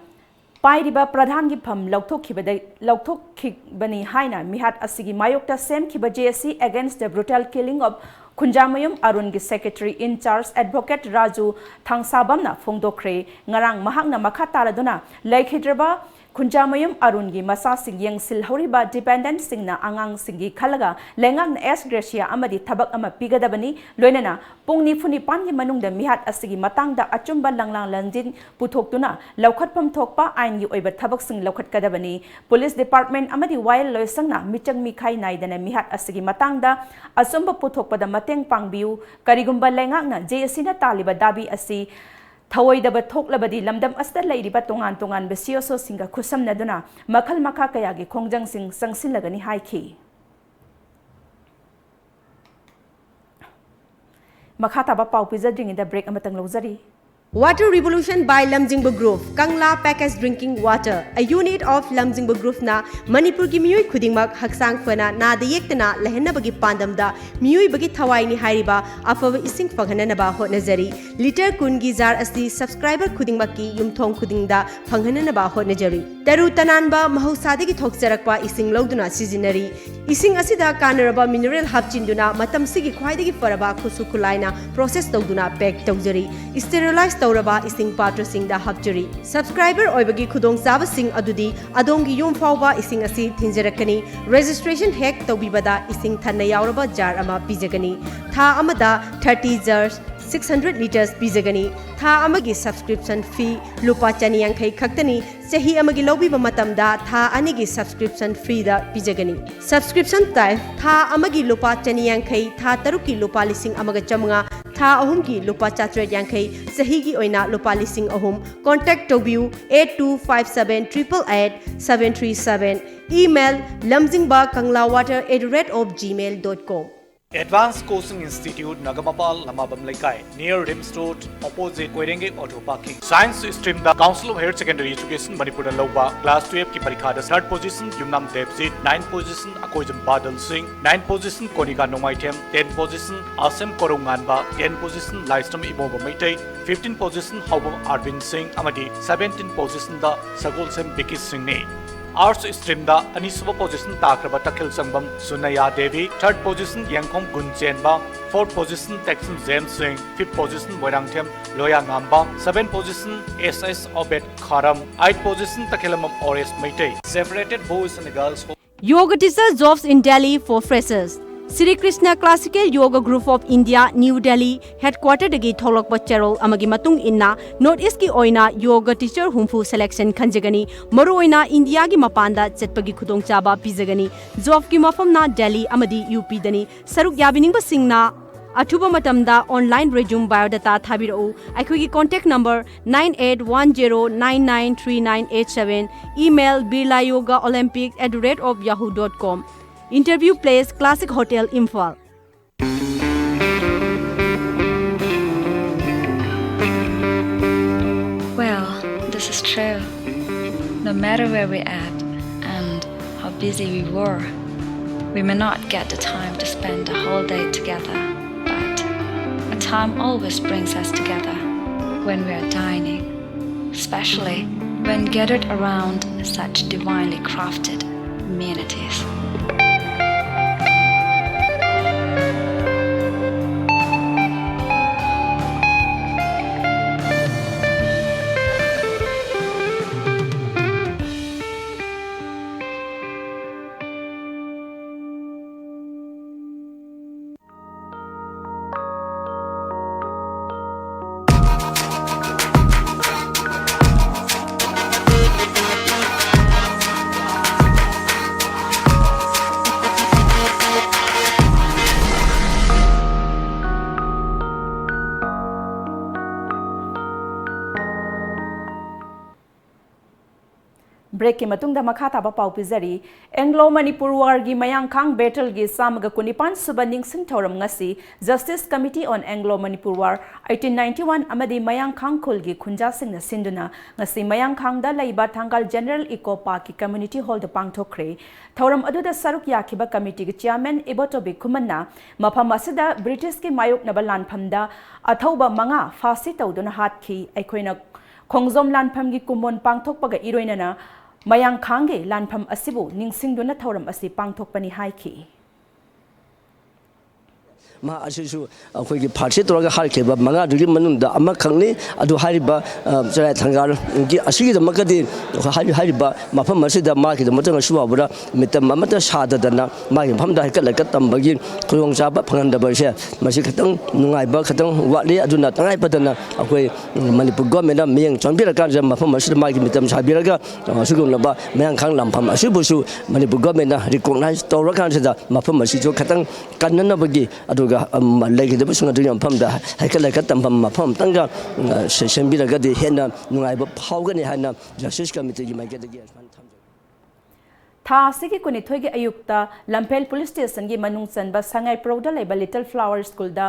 ꯄꯥꯏꯔꯤꯕ ꯄ꯭ꯔꯙꯥꯟꯒꯤ ꯐꯝ ꯂꯧꯊꯣꯛꯈꯤꯕꯗ, ꯂꯧꯊꯣꯛꯈꯤꯕꯅꯤ ꯍꯥꯏꯅ ꯃꯤꯍꯥꯠ ꯑꯁꯤꯒꯤ ꯃꯥꯌꯣꯛꯇ ꯁꯦꯝꯈꯤꯕ J A C Against the Brutal Killing of ꯈꯨꯟꯖꯥꯃꯌꯨꯝ ꯑꯔꯨꯟꯒꯤ secretary in charge advocate Raju ꯊꯥꯡꯁꯥꯕꯝꯅ ꯐꯣꯡꯗꯣꯛꯈ꯭ꯔꯦ꯫ ꯉꯔꯥꯡ ꯃꯍꯥꯛꯅ ꯃꯈꯥ ꯇꯥꯔꯗꯨꯅ ꯂꯩꯈꯤꯗ꯭ꯔꯕ ꯈꯨꯟꯖꯥꯃꯌꯨꯝ ꯑꯔꯨꯟꯒꯤ ꯃꯆꯥꯁꯤꯡ ꯌꯦꯡꯁꯤꯜꯍꯧꯔꯤꯕ dependentꯁꯤꯡꯅ ꯑꯉꯥꯡꯁꯤꯡꯒꯤ ꯈꯜꯂꯒ ꯂꯩꯉꯥꯛꯅ ꯑꯦꯁ ꯒ꯭ꯔꯦꯁꯤꯌꯥ ꯑꯃꯗꯤ ꯊꯕꯛ ꯑꯃ ꯄꯤꯒꯗꯕꯅꯤ, ꯂꯣꯏꯅꯅ ꯄꯨꯡ ꯅꯤꯐꯨ ꯅꯤꯄꯥꯟꯒꯤ ꯃꯅꯨꯡꯗ ꯃꯤꯍꯥꯠ ꯑꯁꯤꯒꯤ ꯃꯇꯥꯡꯗ ꯑꯆꯨꯝꯕ ꯂꯪꯂꯥ ꯂꯪꯖꯤꯟ ꯄꯨꯊꯣꯛꯇꯨꯅ ꯂꯧꯈꯠꯐꯝ ꯊꯣꯛꯄ ꯑꯥꯏꯟꯒꯤ ꯑꯣꯏꯕ ꯊꯕꯛꯁꯤꯡ ꯂꯧꯈꯠꯀꯗꯕꯅꯤ꯫ Police department ꯑꯃꯗꯤ ꯋꯥꯌꯦꯜ ꯂꯣꯏꯁꯪꯅ ꯃꯤꯆꯪ ꯃꯤꯈꯥꯏ ꯅꯥꯏꯗꯅ ꯃꯤꯍꯥꯠ ꯑꯁꯤꯒꯤ ꯃꯇꯥꯡꯗ ꯑꯆꯨꯝꯕ ꯄꯨꯊꯣꯛꯄꯗ ꯃꯇꯦꯡ ꯄꯥꯡꯕꯤꯌꯨ꯫ ꯀꯔꯤꯒꯨꯝꯕ ꯂꯩꯉꯥꯛꯅ J A Cꯅ ꯇꯥꯜꯂꯤꯕ ꯗꯥꯕꯤ ꯑꯁꯤ ꯊꯧꯑꯣꯏꯗꯕ ꯊꯣꯛꯂꯕꯗꯤ ꯂꯝꯗꯝ ꯑꯁꯤꯗ ꯂꯩꯔꯤꯕ ꯇꯣꯉꯥꯟ ꯇꯣꯉꯥꯟꯕ C S Oꯁꯤꯡꯒ ꯈꯨꯠꯁꯝꯅꯗꯨꯅ ꯃꯈꯜ ꯃꯈꯥ ꯀꯌꯥꯒꯤ ꯈꯣꯡꯖꯪꯁꯤꯡ ꯆꯪꯁꯤꯜꯂꯒꯅꯤ ꯍꯥꯏꯈꯤ꯫ ꯃꯈꯥ ꯇꯥꯕ ꯄꯥꯎ ꯄꯤꯖꯗ꯭ꯔꯤꯉꯩꯗ break ꯑꯃꯇꯪ ꯂꯧꯖꯔꯤ꯫ Water Revolution by Lamjingba Group, Kangla Packaged Drinking Water, a unit of Lamjingba Groupꯅ ꯃꯅꯤꯄꯨꯔꯒꯤ ꯃꯤꯑꯣꯏ ꯈꯨꯗꯤꯡꯃꯛ ꯍꯛꯆꯥꯡ ꯐꯅ ꯅꯥꯗ ꯌꯦꯛꯇꯅ ꯂꯩꯍꯟꯅꯕꯒꯤ ꯄꯥꯟꯗꯝꯗ ꯃꯤꯑꯣꯏꯕꯒꯤ ꯊꯋꯥꯏꯅꯤ ꯍꯥꯏꯔꯤꯕ ꯑꯐꯕ ꯏꯁꯤꯡ ꯐꯪꯍꯟꯅꯅꯕ ꯍꯣꯠꯅꯖꯔꯤ꯫ ꯂꯤꯇꯔ ꯀꯨꯟꯒꯤ ꯖꯥꯔ ꯑꯁꯤ subscriber ꯈꯨꯗꯤꯡꯃꯛꯀꯤ ꯌꯨꯝꯊꯣꯡ ꯈꯨꯗꯤꯡꯗ ꯐꯪꯍꯟꯅꯅꯕ ꯍꯣꯠꯅꯖꯔꯤ꯫ ꯇꯔꯨ ꯇꯅꯥꯟꯕ ꯃꯍꯧꯁꯥꯗꯒꯤ ꯊꯣꯛꯆꯔꯛꯄ ꯏꯁꯤꯡ ꯂꯧꯗꯨꯅ ꯁꯤꯖꯤꯟꯅꯔꯤ꯫ ꯏꯁꯤꯡ ꯑꯁꯤꯗ ꯀꯥꯟꯅꯔꯕ mineral ꯍꯥꯞꯆꯤꯟꯗꯨꯅ ꯃꯇꯝꯁꯤꯒꯤ ꯈ꯭ꯋꯥꯏꯗꯒꯤ ꯐꯔꯕ ꯈꯨꯠꯁꯨ ꯈꯨꯠꯂꯥꯏꯅ process ꯇꯧꯗꯨꯅ pack ꯇꯧꯖꯔꯤ꯫ Sterilize ꯇꯧꯔꯕ ꯏꯁꯤꯡ ꯄꯥꯇ꯭ꯔꯁꯤꯡꯗ ꯍꯥꯞꯆꯔꯤ꯫ Subscriber ꯑꯣꯏꯕꯒꯤ ꯈꯨꯗꯣꯡꯆꯥꯕꯁꯤꯡ ꯑꯗꯨꯗꯤ ꯑꯗꯣꯝꯒꯤ ꯌꯨꯝ ꯐꯥꯎꯕ ꯏꯁꯤꯡ ꯑꯁꯤ ꯊꯤꯟꯖꯔꯛꯀꯅꯤ꯫ Registration ꯍꯦꯛ ꯇꯧꯕꯤꯕꯗ ꯏꯁꯤꯡ ꯊꯟꯅ ꯌꯥꯎꯔꯕ ꯖꯥꯔ ꯑꯃ ꯄꯤꯖꯒꯅꯤ꯫ ꯊꯥ ꯑꯃꯗ thirty jars, six hundred litres ꯄꯤꯖꯒꯅꯤ꯫ ꯊꯥ ꯑꯃꯒꯤ subscription fee ꯂꯨꯄꯥ ꯆꯅꯤ ꯌꯥꯡꯈꯩ ꯈꯛꯇꯅꯤ꯫ ꯆꯍꯤ ꯑꯃꯒꯤ ꯂꯧꯕꯤꯕ ꯃꯇꯝꯗ ꯊꯥ ꯑꯅꯤꯒꯤ subscription freeꯗ ꯄꯤꯖꯒꯅꯤ꯫ Subscription type: ꯊꯥ ꯑꯃꯒꯤ ꯂꯨꯄꯥ ꯆꯅꯤ ꯌꯥꯡꯈꯩ, ꯊꯥ ꯇꯔꯨꯛꯀꯤ ꯂꯨꯄꯥ ꯂꯤꯁꯤꯡ ꯑꯃꯒ ꯆꯥꯃꯉꯥ, ꯊꯥ ꯑꯍꯨꯝꯒꯤ ꯂꯨꯄꯥ ꯆꯥꯇ꯭ꯔꯦꯠ ꯌꯥꯡꯈꯩ, ꯆꯍꯤꯒꯤ ꯑꯣꯏꯅ ꯂꯨꯄꯥ ꯂꯤꯁꯤꯡ ꯑꯍꯨꯝ꯫ Contact ꯇꯧꯕꯤꯌꯨ eight two five seven triple eight seven three seven꯫ Email: lamjingba kangla water at the rate of gmail dot com꯫ Advanced Coaching Institute, Nagamapal, ꯂꯃꯥꯕꯝ ꯂꯩꯀꯥꯏ, near RIMS Road, opposite ꯀꯣꯏꯔꯦꯡꯒꯩ auto parking꯫ Science streamꯗ Council of Higher Secondary Education ꯃꯅꯤꯄꯨꯔꯅ ꯂꯧꯕ class twelveꯀꯤ ꯄꯔꯤꯈꯥꯗ third position ꯌꯨꯝꯅꯥꯝ ꯗꯦꯕꯖꯤꯠ, ninth position Akoijam ꯕꯥꯗꯜ ꯁꯤꯡ, ninth position ꯀꯣꯅꯤꯀꯥ ꯅꯣꯡꯃꯥꯏꯊꯦꯝ, tenth position ꯑꯁꯦꯝ ꯀꯣꯔꯧꯉꯥꯟꯕ, tenth position ꯂꯥꯏꯁ꯭ꯔꯝ ꯏꯕꯣꯝꯕ Meitei, fifteenth position ꯍꯥꯎꯕꯝ ꯑꯥꯔꯕꯤꯟ ꯁꯤꯡ ꯑꯃꯗꯤ seventeenth positionꯗ ꯁꯒꯣꯜꯁꯦꯝ ꯕꯤꯀꯤ ꯁꯤꯡꯅꯤ꯫ Arts streamꯗ ꯑꯅꯤꯁꯨꯕ position ꯇꯥꯈ꯭ꯔꯕ ꯇꯈꯦꯜ ꯁꯪꯕꯝ ꯁꯨꯅꯌꯥ Devi, third position Yengkhom Gunchenba, fourth position Teksam James Singh, fifth position Moirangthem Loyangamba, seventh position S S Obed Kharam, eighth position Takhellambam Oresh Meitei. Separated boys and girls home꯫ Yoga teacher jobs in Delhi for freshers. Sri Krishna Classical Yoga Group of India, New Delhi headquarterꯗꯒꯤ ꯊꯣꯛꯂꯛꯄ ꯆꯦꯔꯣꯜ ꯑꯃꯒꯤ ꯃꯇꯨꯡ ꯏꯟꯅ North Eastꯀꯤ ꯑꯣꯏꯅ yoga teacher ꯍꯨꯝꯐꯨ selection ꯈꯟꯖꯒꯅꯤ꯫ ꯃꯔꯨꯑꯣꯏꯅ ꯏꯟꯗꯤꯌꯥꯒꯤ ꯃꯄꯥꯟꯗ ꯆꯠꯄꯒꯤ ꯈꯨꯗꯣꯡꯆꯥꯕ ꯄꯤꯖꯒꯅꯤ꯫ Jobꯀꯤ ꯃꯐꯝꯅ ꯗꯦꯜꯂꯤ ꯑꯃꯗꯤ ꯌꯨ ꯄꯤꯗꯅꯤ꯫ ꯁꯔꯨꯛ ꯌꯥꯕꯤꯅꯤꯡꯕꯁꯤꯡꯅ ꯑꯊꯨꯕ ꯃꯇꯝꯗ online resume biodata ꯊꯥꯕꯤꯔꯛꯎ꯫ ꯑꯩꯈꯣꯏꯒꯤ contact number nine eight one zero nine nine three nine eight seven, email birlayogaolympic at the rate of yahoo dot com. Interview place: Classic Hotel, Imphal. True. No matter where we at and how busy we were, we may not get the time to spend the whole day together, but a time always brings us together when we are dining, especially when gathered around such divinely crafted amenities. ꯕ꯭ꯔꯦꯛꯀꯤ ꯃꯇꯨꯡꯗ ꯃꯈꯥ ꯇꯥꯕ ꯄꯥꯎ ꯄꯤꯖꯔꯤ꯫ Anglo Manipur ꯋꯥꯔꯒꯤ ꯃꯌꯥꯡꯈꯥꯡ ꯕꯦꯇꯜꯒꯤ ꯆꯥꯝꯃꯒ ꯀꯨꯟꯅꯤꯄꯥꯟ ꯁꯨꯕ ꯅꯤꯡꯁꯤꯡ ꯊꯧꯔꯝ ꯉꯁꯤ Justice Committee on Anglo Manipur War eighteen ninety one ꯑꯃꯗꯤ ꯃꯌꯥꯡꯈꯥꯡ ꯈꯨꯜꯒꯤ ꯈꯨꯟꯖꯥꯁꯤꯡꯅ ꯁꯤꯟꯗꯨꯅ ꯉꯁꯤ ꯃꯌꯥꯡꯈꯥꯡꯗ ꯂꯩꯕ ꯊꯥꯡꯒꯥꯜ ꯖꯦꯅꯔꯦꯜ ꯏꯀꯣ ꯄꯥꯔꯛꯀꯤ ꯀꯝꯃ꯭ꯌꯨꯅꯤꯇꯤ ꯍꯣꯜꯗ ꯄꯥꯡꯊꯣꯛꯈ꯭ꯔꯦ꯫ ꯊꯧꯔꯝ ꯑꯗꯨꯗ ꯁꯔꯨꯛ ꯌꯥꯈꯤꯕ ꯀꯝꯃꯤꯇꯤꯒꯤ ꯆꯤꯌꯥꯔꯃꯦꯟ ꯏꯕꯣꯇꯣꯕꯤ ꯈꯨꯃꯟꯅ ꯃꯐꯝ ꯑꯁꯤꯗ ꯕ꯭ꯔꯤꯇꯤꯁꯀꯤ ꯃꯥꯌꯣꯛꯅꯕ ꯂꯥꯟꯐꯝꯗ ꯑꯊꯧꯕ ꯃꯉꯥ ꯐꯥꯁꯤ ꯇꯧꯗꯨꯅ ꯍꯥꯠꯈꯤ꯫ ꯑꯩꯈꯣꯏꯅ ꯈꯣꯡꯖꯣꯝ ꯂꯥꯟꯐꯝꯒꯤ ꯀꯨꯝꯑꯣꯟ ꯄꯥꯡꯊꯣꯛꯄꯒ ꯏꯔꯣꯏꯅꯅ ꯃꯌꯥꯡꯈꯥꯡꯒꯤ ꯂꯥꯟꯐꯝ ꯑꯁꯤꯕꯨ ꯅꯤꯡꯁꯤꯡꯗꯨꯅ ꯊꯧꯔꯝ ꯑꯁꯤ ꯄꯥꯡꯊꯣꯛꯄꯅꯤ ꯍꯥꯏꯈꯤ꯫ ꯃꯍꯥꯛ ꯑꯁꯤꯁꯨ ꯑꯩꯈꯣꯏꯒꯤ ꯐꯥꯔꯁꯤ ꯇꯧꯔꯒ ꯍꯥꯠꯈꯤꯕ ꯃꯉꯥꯗꯨꯒꯤ ꯃꯅꯨꯡꯗ ꯑꯃꯈꯛꯅꯤ꯫ ꯑꯗꯨ ꯍꯥꯏꯔꯤꯕ ꯆꯔꯥꯏ ꯊꯪꯒꯥꯜꯒꯤ ꯑꯁꯤꯒꯤꯗꯃꯛꯇꯗꯤ ꯍꯥꯏꯔꯤꯕ ꯃꯐꯝ ꯑꯁꯤꯗ ꯃꯥꯒꯤꯗꯃꯛꯇ ꯉꯁꯤ ꯐꯥꯎꯕꯗ ꯃꯤꯇꯝ ꯑꯃꯠꯇ ꯁꯥꯗꯗꯅ ꯃꯥꯒꯤ ꯃꯐꯝꯗ ꯍꯩꯀꯠ ꯂꯩꯀꯠ ꯇꯝꯕꯒꯤ ꯈꯨꯗꯣꯡꯆꯥꯕ ꯐꯪꯍꯟꯗꯕꯁꯦ ꯃꯁꯤ ꯈꯤꯇꯪ ꯅꯨꯡꯉꯥꯏꯕ ꯈꯤꯇꯪ ꯋꯥꯠꯂꯤ꯫ ꯑꯗꯨꯅ ꯇꯉꯥꯏ ꯐꯗꯅ ꯑꯩꯈꯣꯏ ꯃꯅꯤꯄꯨꯔ ꯒꯣꯔꯃꯦꯟꯅ ꯃꯤꯠꯌꯦꯡ ꯆꯪꯕꯤꯔꯀꯥꯟꯁꯤꯗ ꯃꯐꯝ ꯑꯁꯤꯗ ꯃꯥꯒꯤ ꯃꯤꯇꯝ ꯁꯥꯕꯤꯔꯒ ꯑꯁꯤꯒꯨꯝꯂꯕ ꯃꯌꯥꯡꯈꯥꯡ ꯂꯥꯟꯐꯝ ꯑꯁꯤꯕꯨꯁꯨ ꯃꯅꯤꯄꯨꯔ ꯒꯣꯔꯃꯦꯟꯅ ꯔꯤꯀꯣꯛꯅꯥꯏꯖ ꯇꯧꯔꯀꯥꯟꯁꯤꯗ ꯃꯐꯝ ꯑꯁꯤꯁꯨ ꯈꯤꯇꯪ ꯀꯟꯅꯅꯕꯒꯤ ꯑꯗꯨꯒ ꯂꯩꯈꯤꯗꯕꯁꯤꯡ ꯑꯗꯨꯒꯤ ꯃꯐꯝꯗ ꯍꯩꯀꯠ ꯂꯩꯀꯠ ꯇꯝꯐꯝ ꯃꯐꯝ ꯑꯃꯇꯪꯒ ꯁꯦꯝꯕꯤꯔꯒꯗꯤ ꯍꯦꯟꯅ ꯅꯨꯡꯉꯥꯏꯕ ꯐꯥꯎꯒꯅꯤ ꯍꯥꯏꯅ ꯖꯁꯇꯤꯁ ꯀꯃꯤꯇꯤꯒꯤ ꯃꯥꯏꯀꯩꯗꯒꯤ ꯑꯁꯨꯃꯥꯏꯅ ꯊꯝꯖꯒꯦ꯫ ꯊꯥ ꯑꯁꯤꯒꯤ ꯀꯨꯟꯅꯤꯊꯣꯏꯒꯤ ꯑꯌꯨꯛꯇ ꯂꯝꯐꯦꯜ ꯄꯨꯂꯤꯁ ꯁ꯭ꯇꯦꯁꯟꯒꯤ ꯃꯅꯨꯡ ꯆꯟꯕ ꯁꯉꯥꯏꯄ꯭ꯔꯧꯗ ꯂꯩꯕ ꯂꯤꯇꯜ ꯐ꯭ꯂꯥꯋꯔ ꯁ꯭ꯀꯨꯜꯗ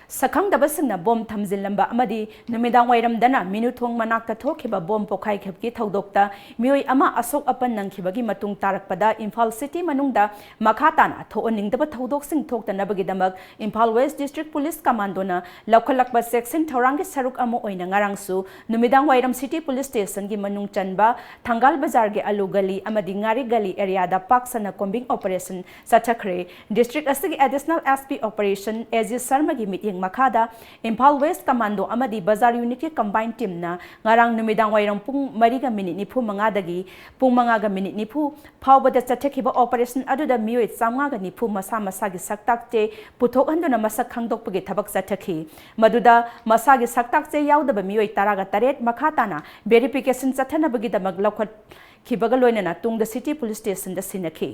ꯁꯛꯈꯪꯗꯕꯁꯤꯡꯅ ꯕꯣꯝ ꯊꯝꯖꯤꯜꯂꯝꯕ ꯑꯃꯗꯤ ꯅꯨꯃꯤꯗꯥꯡ ꯋꯥꯏꯔꯝꯗꯅ ꯃꯤꯅꯨꯊꯣꯡ ꯃꯅꯥꯛꯇ ꯊꯣꯛꯈꯤꯕ ꯕꯣꯝ ꯄꯣꯈꯥꯏꯈꯤꯕꯒꯤ ꯊꯧꯗꯣꯛꯇ ꯃꯤꯑꯣꯏ ꯑꯃ ꯑꯁꯣꯛ ꯑꯄꯟ ꯅꯪꯈꯤꯕꯒꯤ ꯃꯇꯨꯡ ꯇꯥꯔꯛꯄꯗ ꯏꯝꯐꯥꯜ ꯁꯤꯇꯤ ꯃꯅꯨꯡꯗ ꯃꯈꯥ ꯇꯥꯅ ꯊꯣꯛꯍꯟꯅꯤꯡꯗꯕ ꯊꯧꯗꯣꯛꯁꯤꯡ ꯊꯣꯛꯇꯅꯕꯒꯤꯗꯃꯛ ꯏꯝꯐꯥꯜ ꯋꯦꯁ ꯗꯤꯁꯇ꯭ꯔꯤꯛ ꯄꯨꯂꯤꯁ ꯀꯃꯥꯟꯗꯣꯅ ꯂꯧꯈꯠꯂꯛꯄ ꯆꯦꯛꯁꯤꯟ ꯊꯧꯔꯥꯡꯒꯤ ꯁꯔꯨꯛ ꯑꯃ ꯑꯣꯏꯅ ꯉꯔꯥꯡꯁꯨ ꯅꯨꯃꯤꯗꯥꯡ ꯋꯥꯏꯔꯝ ꯁꯤꯇꯤ ꯄꯨꯂꯤꯁ ꯁ꯭ꯇꯦꯁꯟꯒꯤ ꯃꯅꯨꯡ ꯆꯟꯕ ꯊꯪꯒꯥꯜ ꯕꯖꯥꯔꯒꯤ ꯑꯂꯨ ꯒꯂꯤ ꯑꯃꯗꯤ ꯉꯥꯔꯤ ꯒꯂꯤ ꯑꯦꯔꯤꯌꯥꯗ ꯄꯥꯛ ꯁꯟꯅ ꯀꯣꯝꯕꯤꯡ ꯑꯣꯄꯔꯦꯁꯟ ꯆꯠꯊꯈ꯭ꯔꯦ꯫ ꯗꯤꯁꯇ꯭ꯔꯤꯛ ꯑꯁꯤꯒꯤ additional S P operation A G ꯁꯔꯃꯒꯤ ꯃꯤꯠꯌꯦꯡ ꯃꯈꯥꯗ ꯏꯝꯐꯥꯜ ꯋꯦꯁ ꯀꯃꯥꯟꯗꯣ ꯑꯃꯗꯤ ꯕꯖꯥꯔ ꯌꯨꯅꯤꯠꯀꯤ ꯀꯝꯕꯥꯏꯟ ꯇꯤꯝꯅ ꯉꯔꯥꯡ ꯅꯨꯃꯤꯗꯥꯡ ꯋꯥꯏꯔꯝ ꯄꯨꯡ ꯃꯔꯤꯒ ꯃꯤꯅꯤꯠ ꯅꯤꯐꯨ ꯃꯉꯥꯗꯒꯤ ꯄꯨꯡ ꯃꯉꯥꯒ ꯃꯤꯅꯤꯠ ꯅꯤꯐꯨ ꯐꯥꯎꯕꯗ ꯆꯠꯊꯈꯤꯕ ꯑꯣꯄꯔꯦꯁꯟ ꯑꯗꯨꯗ ꯃꯤꯑꯣꯏ ꯆꯥꯝꯃꯉꯥꯒ ꯅꯤꯐꯨ ꯃꯁꯥ ꯃꯁꯥꯒꯤ ꯁꯛꯇꯥꯛ ꯆꯦ ꯄꯨꯊꯣꯛꯍꯟꯗꯨꯅ ꯃꯁꯛ ꯈꯪꯗꯣꯛꯄꯒꯤ ꯊꯕꯛ ꯆꯠꯊꯈꯤ꯫ ꯃꯗꯨꯗ ꯃꯁꯥꯒꯤ ꯁꯛꯇꯥꯛ ꯆꯦ ꯌꯥꯎꯗꯕ ꯃꯤꯑꯣꯏ ꯇꯔꯥꯒ ꯇꯔꯦꯠ ꯃꯈꯥ ꯇꯥꯅ ꯚꯦꯔꯤꯐꯤꯀꯦꯁꯟ ꯆꯠꯊꯅꯕꯒꯤꯗꯃꯛ ꯂꯧꯈꯠꯈꯤꯕꯒ ꯂꯣꯏꯅꯅ ꯇꯨꯡꯗ ꯁꯤꯇꯤ ꯄꯨꯂꯤꯁ ꯁ꯭ꯇꯦꯁꯟꯗ ꯁꯤꯟꯅꯈꯤ꯫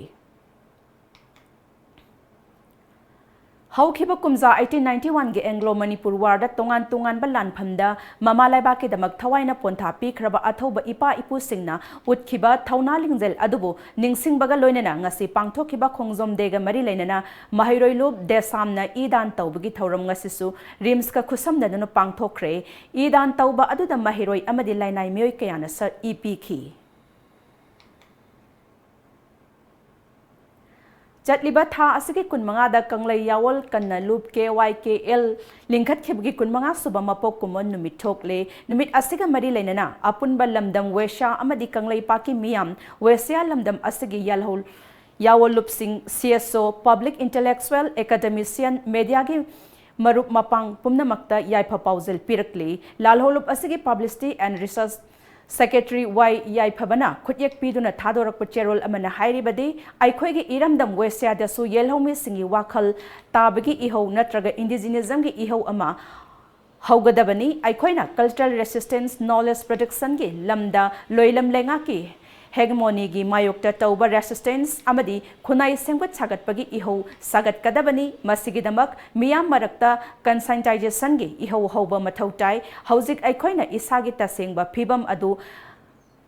ꯍꯧꯈꯤꯕ ꯀꯨꯝꯖꯥ ꯑꯩꯠꯇꯤꯟ ꯅꯥꯏꯟꯇꯤ ꯋꯥꯟꯒꯤ ꯑꯦꯡꯒ꯭ꯂꯣ ꯃꯅꯤꯄꯨꯔ ꯋꯥꯔꯗ ꯇꯣꯉꯥꯟ ꯇꯣꯉꯥꯟꯕ ꯂꯥꯟꯐꯝꯗ ꯃꯃꯥ ꯂꯩꯕꯥꯛꯀꯤꯗꯃꯛ ꯊꯋꯥꯏꯅ ꯄꯣꯟꯊꯥ ꯄꯤꯈ꯭ꯔꯕ ꯑꯊꯧꯕ ꯏꯄꯥ ꯏꯄꯨꯁꯤꯡꯅ ꯎꯠꯈꯤꯕ ꯊꯧꯅꯥ ꯂꯤꯡꯖꯦꯜ ꯑꯗꯨꯕꯨ ꯅꯤꯡꯁꯤꯡꯕꯒ ꯂꯣꯏꯅꯅ ꯉꯁꯤ ꯄꯥꯡꯊꯣꯛꯈꯤꯕ ꯈꯣꯡꯖꯣꯝ ꯗꯦꯒ ꯃꯔꯤ ꯂꯩꯅꯅ ꯃꯍꯩꯔꯣꯏ ꯂꯨꯞ ꯗꯦꯁꯥꯝꯅ ꯏ ꯗꯥꯟ ꯇꯧꯕꯒꯤ ꯊꯧꯔꯝ ꯉꯁꯤꯁꯨ ꯔꯤꯝꯁꯀ ꯈꯨꯠꯁꯝꯅꯗꯨꯅ ꯄꯥꯡꯊꯣꯛꯈ꯭ꯔꯦ꯫ ꯏ ꯗꯥꯟ ꯇꯧꯕ ꯑꯗꯨꯗ ꯃꯍꯩꯔꯣꯏ ꯑꯃꯗꯤ ꯂꯩꯅꯥꯏ ꯃꯤꯑꯣꯏ ꯀꯌꯥꯅ ꯁꯔꯨꯛ ꯏ ꯄꯤꯈꯤ꯫ ꯆꯠꯂꯤꯕ ꯊꯥ ꯑꯁꯤꯒꯤ ꯀꯨꯟꯃꯉꯥꯗ ꯀꯪꯂꯩ ꯌꯥꯋꯣꯜ ꯀꯟꯅ ꯂꯨꯞ ꯀꯦ ꯋꯥꯏ ꯀꯦ ꯑꯦꯜ ꯂꯤꯡꯈꯠꯈꯤꯕꯒꯤ ꯀꯨꯟꯃꯉꯥ ꯁꯨꯕ ꯃꯄꯣꯛ ꯀꯨꯝꯑꯣꯟ ꯅꯨꯃꯤꯠ ꯊꯣꯛꯂꯦ꯫ ꯅꯨꯃꯤꯠ ꯑꯁꯤꯒ ꯃꯔꯤ ꯂꯩꯅꯅ ꯑꯄꯨꯟꯕ ꯂꯝꯗꯝ ꯋꯦꯁ꯭ꯌꯥ ꯑꯃꯗꯤ ꯀꯪꯂꯩꯄꯥꯛꯀꯤ ꯃꯤꯌꯥꯝ ꯋꯦꯁ꯭ꯌꯥ ꯂꯝꯗꯝ ꯑꯁꯤꯒꯤ ꯌꯥꯜꯍꯧ-, ꯌꯥꯋꯣꯜꯂꯨꯞꯁꯤꯡ, ꯁꯤ ꯑꯦꯁ ꯑꯣ, ꯄꯕ꯭ꯂꯤꯛ ꯏꯟꯇꯦꯂꯦꯛꯆꯨꯋꯦꯜ, ꯑꯦꯀꯥꯗꯦꯃꯤꯁꯤꯌꯟ, ꯃꯦꯗꯤꯌꯥꯒꯤ ꯃꯔꯨꯞ ꯃꯄꯥꯡ ꯄꯨꯝꯅꯃꯛꯇ ꯌꯥꯏꯐ ꯄꯥꯎꯖꯦꯜ ꯄꯤꯔꯛꯂꯤ꯫ ꯂꯥꯜꯍꯧꯂꯨꯞ ꯑꯁꯤꯒꯤ ꯄꯕ꯭ꯂꯤꯁꯤꯇꯤ ꯑꯦꯟ ꯔꯤꯁꯔꯁ ꯁꯦꯀ꯭ꯔꯦꯇꯔꯤ ꯋꯥꯏ ꯌꯥꯏꯐꯕꯅ ꯈꯨꯠꯌꯦꯛ ꯄꯤꯗꯨꯅ ꯊꯥꯗꯣꯔꯛꯄ ꯆꯦꯔꯣꯜ ꯑꯃꯅ ꯍꯥꯏꯔꯤꯕꯗꯤ, ꯑꯩꯈꯣꯏꯒꯤ ꯏꯔꯝꯗꯝ ꯋꯦꯁ꯭ꯌꯥꯗꯁꯨ ꯌꯦꯜꯍꯧꯃꯤꯁꯤꯡꯒꯤ ꯋꯥꯈꯜ ꯇꯥꯕꯒꯤ ꯏꯍꯧ ꯅꯠꯇ꯭ꯔꯒ ꯏꯟꯗꯤꯖꯤꯅꯤꯖꯝꯒꯤ ꯏꯍꯧ ꯑꯃ ꯍꯧꯒꯗꯕꯅꯤ꯫ ꯑꯩꯈꯣꯏꯅ ꯀꯜꯆꯔꯦꯜ ꯔꯦꯁꯤꯁꯇꯦꯟꯁ, ꯅꯣꯂꯦꯖ ꯄ꯭ꯔꯣꯗꯛꯁꯟꯒꯤ ꯂꯝꯗ ꯂꯣꯏꯂꯝ ꯂꯩꯉꯥꯛꯀꯤ ꯍꯦꯒꯃꯣꯅꯤꯒꯤ ꯃꯥꯌꯣꯛꯇ ꯇꯧꯕ ꯔꯦꯁꯤꯁꯇꯦꯟꯁ ꯑꯃꯗꯤ ꯈꯨꯟꯅꯥꯏ ꯁꯦꯝꯒꯠ ꯁꯥꯒꯠꯄꯒꯤ ꯏꯍꯧ ꯁꯥꯒꯠꯀꯗꯕꯅꯤ꯫ ꯃꯁꯤꯒꯤꯗꯃꯛ ꯃꯤꯌꯥꯝ ꯃꯔꯛꯇ ꯀꯟꯁꯥꯏꯟꯇꯥꯏꯖꯦꯁꯟꯒꯤ ꯏꯍꯧ ꯍꯧꯕ ꯃꯊꯧ ꯇꯥꯏ꯫ ꯍꯧꯖꯤꯛ ꯑꯩꯈꯣꯏꯅ ꯏꯁꯥꯒꯤ ꯇꯁꯦꯡꯕ ꯐꯤꯕꯝ ꯑꯗꯨ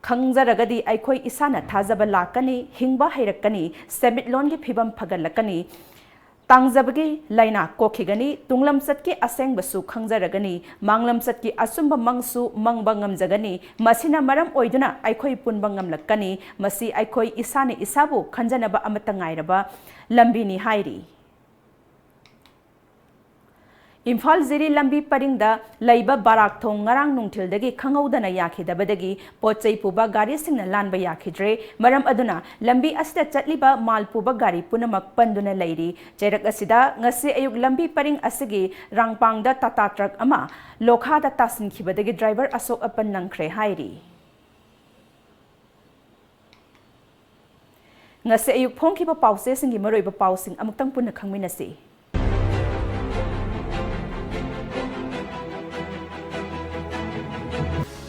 ꯈꯪꯖꯔꯒꯗꯤ ꯑꯩꯈꯣꯏ ꯏꯁꯥꯅ ꯊꯥꯖꯕ ꯂꯥꯛꯀꯅꯤ, ꯍꯤꯡꯕ ꯍꯩꯔꯛꯀꯅꯤ, ꯁꯦꯟꯃꯤꯠꯂꯣꯟꯒꯤ ꯐꯤꯕꯝ ꯐꯒꯠꯂꯛꯀꯅꯤ꯫ ꯇꯥꯡꯖꯕꯒꯤ ꯂꯥꯏꯅꯥ ꯀꯣꯛꯈꯤꯒꯅꯤ, ꯇꯨꯡꯂꯝꯆꯠꯀꯤ ꯑꯁꯦꯡꯕꯁꯨ ꯈꯪꯖꯔꯒꯅꯤ, ꯃꯥꯡꯂꯝꯆꯠꯀꯤ ꯑꯆꯨꯝꯕ ꯃꯪꯁꯨ ꯃꯪꯕ ꯉꯝꯖꯒꯅꯤ꯫ ꯃꯁꯤꯅ ꯃꯔꯝ ꯑꯣꯏꯗꯨꯅ ꯑꯩꯈꯣꯏ ꯄꯨꯟꯕ ꯉꯝꯂꯛꯀꯅꯤ꯫ ꯃꯁꯤ ꯑꯩꯈꯣꯏ ꯏꯁꯥꯅ ꯏꯁꯥꯕꯨ ꯈꯟꯖꯅꯕ ꯑꯃꯠꯇ ꯉꯥꯏꯔꯕ ꯂꯝꯕꯤꯅꯤ ꯍꯥꯏꯔꯤ꯫ ꯏꯝꯐꯥꯜ ꯖꯤꯔꯤ ꯂꯝꯕꯤ ꯄꯔꯤꯡꯗ ꯂꯩꯕ ꯕꯥꯔꯥꯛ ꯊꯣꯡ ꯉꯔꯥꯡ ꯅꯨꯡꯊꯤꯜꯗꯒꯤ ꯈꯪꯍꯧꯗꯅ ꯌꯥꯈꯤꯗꯕꯗꯒꯤ ꯄꯣꯠ ꯆꯩ ꯄꯨꯕ ꯒꯥꯔꯤꯁꯤꯡꯅ ꯂꯥꯟꯕ ꯌꯥꯈꯤꯗ꯭ꯔꯦ꯫ ꯃꯔꯝ ꯑꯗꯨꯅ ꯂꯝꯕꯤ ꯑꯁꯤꯗ ꯆꯠꯂꯤꯕ ꯃꯥꯜ ꯄꯨꯕ ꯒꯥꯔꯤ ꯄꯨꯝꯅꯃꯛ ꯄꯟꯗꯨꯅ ꯂꯩꯔꯤ꯫ ꯆꯩꯔꯛ ꯑꯁꯤꯗ ꯉꯁꯤ ꯑꯌꯨꯛ ꯂꯝꯕꯤ ꯄꯔꯤꯡ ꯑꯁꯤꯒꯤ ꯔꯥꯡꯄꯥꯡꯗ ꯇꯥꯇꯥ ꯇ꯭ꯔꯛ ꯑꯃ ꯂꯣꯈꯥꯗ ꯇꯥꯁꯤꯟꯈꯤꯕꯗꯒꯤ ꯗ꯭ꯔꯥꯏꯚꯔ ꯑꯁꯣꯛ ꯑꯄꯟ ꯅꯪꯈ꯭ꯔꯦ ꯍꯥꯏꯔꯤ꯫ ꯉꯁꯤ ꯑꯌꯨꯛ ꯐꯣꯡꯈꯤꯕ ꯄꯥꯎꯆꯦꯁꯤꯡꯒꯤ ꯃꯔꯨꯑꯣꯏꯕ ꯄꯥꯎꯁꯤꯡ ꯑꯃꯨꯛꯇꯪ ꯄꯨꯟꯅ ꯈꯪꯃꯤꯟꯅꯁꯤ꯫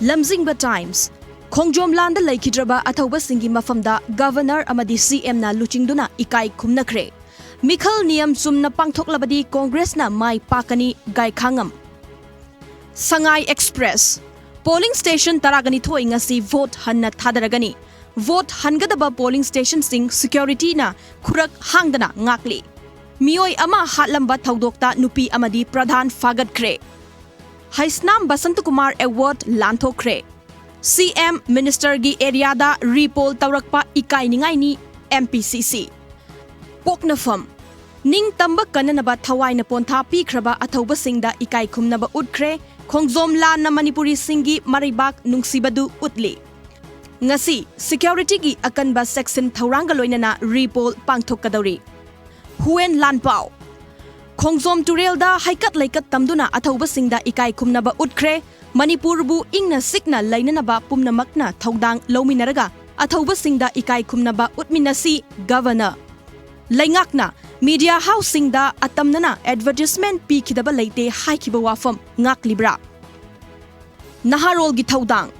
ꯂꯝꯖꯤꯡꯕ ꯇꯥꯏꯝꯁ꯫ ꯈꯣꯡꯖꯣꯝ ꯂꯥꯟꯗ ꯂꯩꯈꯤꯗ꯭ꯔꯕ ꯑꯊꯧꯕꯁꯤꯡꯒꯤ ꯃꯐꯝꯗ ꯒꯚꯔꯅꯔ ꯑꯃꯗꯤ ꯁꯤ ꯑꯦꯝꯅ ꯂꯨꯆꯤꯡꯗꯨꯅ ꯏꯀꯥꯏ ꯈꯨꯝꯅꯈ꯭ꯔꯦ꯫ ꯃꯤꯈꯜ ꯅꯤꯌꯝ ꯆꯨꯝꯅ ꯄꯥꯡꯊꯣꯛꯂꯕꯗꯤ ꯀꯣꯡꯒ꯭ꯔꯦꯁꯅ ꯃꯥꯏ ꯄꯥꯛꯀꯅꯤ, ꯒꯥꯏꯈꯥꯉꯝ꯫ ꯁꯉꯥꯏ ꯑꯦꯛꯁꯄ꯭ꯔꯦꯁ꯫ ꯄꯣꯂꯤꯡ ꯁ꯭ꯇꯦꯁꯟ ꯇꯔꯥꯒ ꯅꯤꯊꯣꯏ ꯉꯁꯤ ꯚꯣꯠ ꯍꯟꯅ ꯊꯥꯗꯔꯒꯅꯤ꯫ Vote ꯍꯟꯒꯗꯕ polling ꯁ꯭ꯇꯦꯁꯟꯁꯤꯡ ꯁꯦꯀ꯭ꯌꯨꯔꯤꯇꯤꯅ ꯈꯨꯔꯛ ꯍꯥꯡꯗꯅ ꯉꯥꯛꯂꯤ꯫ ꯃꯤꯑꯣꯏ ꯑꯃ ꯍꯥꯠꯂꯝꯕ ꯊꯧꯗꯣꯛꯇ ꯅꯨꯄꯤ ꯑꯃꯗꯤ ꯄ꯭ꯔꯙꯥꯟ ꯐꯥꯒꯠꯈ꯭ꯔꯦ꯫ ꯍꯩꯁꯅꯥꯝ ꯕꯁꯟꯇꯀꯨꯃꯥꯔ ꯑꯦꯋꯥꯔꯗ ꯂꯥꯟꯊꯣꯛꯈ꯭ꯔꯦ꯫ ꯁꯤ ꯑꯦꯝ ꯃꯤꯅꯤꯁꯇꯔꯒꯤ ꯑꯦꯔꯤꯌꯥꯗ ꯔꯤꯄꯣꯜ ꯇꯧꯔꯛꯄ ꯏꯀꯥꯏꯅꯤꯡꯉꯥꯏꯅꯤ, ꯑꯦꯝ ꯄꯤ ꯁꯤ ꯁꯤ꯫ ꯄꯣꯛꯅꯐꯝ꯫ ꯅꯤꯡꯇꯝꯕ ꯀꯟꯅꯅꯕ ꯊꯋꯥꯏꯅ ꯄꯣꯟꯊꯥ ꯄꯤꯈ꯭ꯔꯕ ꯑꯊꯧꯕꯁꯤꯡꯗ ꯏꯀꯥꯏ ꯈꯨꯝꯅꯕ ꯎꯠꯈ꯭ꯔꯦ꯫ ꯈꯣꯡꯖꯣꯝ ꯂꯥꯟꯅ ꯃꯅꯤꯄꯨꯔꯤꯁꯤꯡꯒꯤ ꯃꯔꯩꯕꯥꯛ ꯅꯨꯡꯁꯤꯕꯗꯨ ꯎꯠꯂꯤ꯫ ꯉꯁꯤ ꯁꯦꯀ꯭ꯌꯨꯔꯤꯇꯤꯒꯤ ꯑꯀꯟꯕ ꯆꯦꯛꯁꯤꯟ ꯊꯧꯔꯥꯡꯒ ꯂꯣꯏꯅꯅ ꯔꯤꯄꯣꯜ ꯄꯥꯡꯊꯣꯛꯀꯗꯧꯔꯤ꯫ ꯍꯨꯋꯦꯟ ꯂꯥꯟꯄꯥꯎ꯫ ꯈꯣꯡꯖꯣꯝ ꯇꯨꯔꯦꯜꯗ ꯍꯩꯀꯠ ꯂꯩꯀꯠ ꯇꯝꯗꯨꯅ ꯑꯊꯧꯕꯁꯤꯡꯗ ꯏꯀꯥꯏ ꯈꯨꯝꯅꯕ ꯎꯠꯈ꯭ꯔꯦ꯫ ꯃꯅꯤꯄꯨꯔꯕꯨ ꯏꯪꯅ ꯆꯤꯛꯅ ꯂꯩꯅꯅꯕ ꯄꯨꯝꯅꯃꯛꯅ ꯊꯧꯗꯥꯡ ꯂꯧꯃꯤꯟꯅꯔꯒ ꯑꯊꯧꯕꯁꯤꯡꯗ ꯏꯀꯥꯏ ꯈꯨꯝꯅꯕ ꯎꯠꯃꯤꯟꯅꯁꯤ, ꯒꯚꯔꯅꯔ꯫ ꯂꯩꯉꯥꯛꯅ ꯃꯤꯗꯤꯌꯥ ꯍꯥꯎꯁꯁꯤꯡꯗ ꯑꯇꯝꯅꯅ ꯑꯦꯗꯚꯔꯇꯤꯁꯃꯦꯟꯠ ꯄꯤꯈꯤꯗꯕ ꯂꯩꯇꯦ ꯍꯥꯏꯈꯤꯕ ꯋꯥꯐꯝ ꯉꯥꯛꯂꯤꯕ꯭ꯔꯥ? ꯅꯍꯥꯔꯣꯜꯒꯤ ꯊꯧꯗꯥꯡ꯫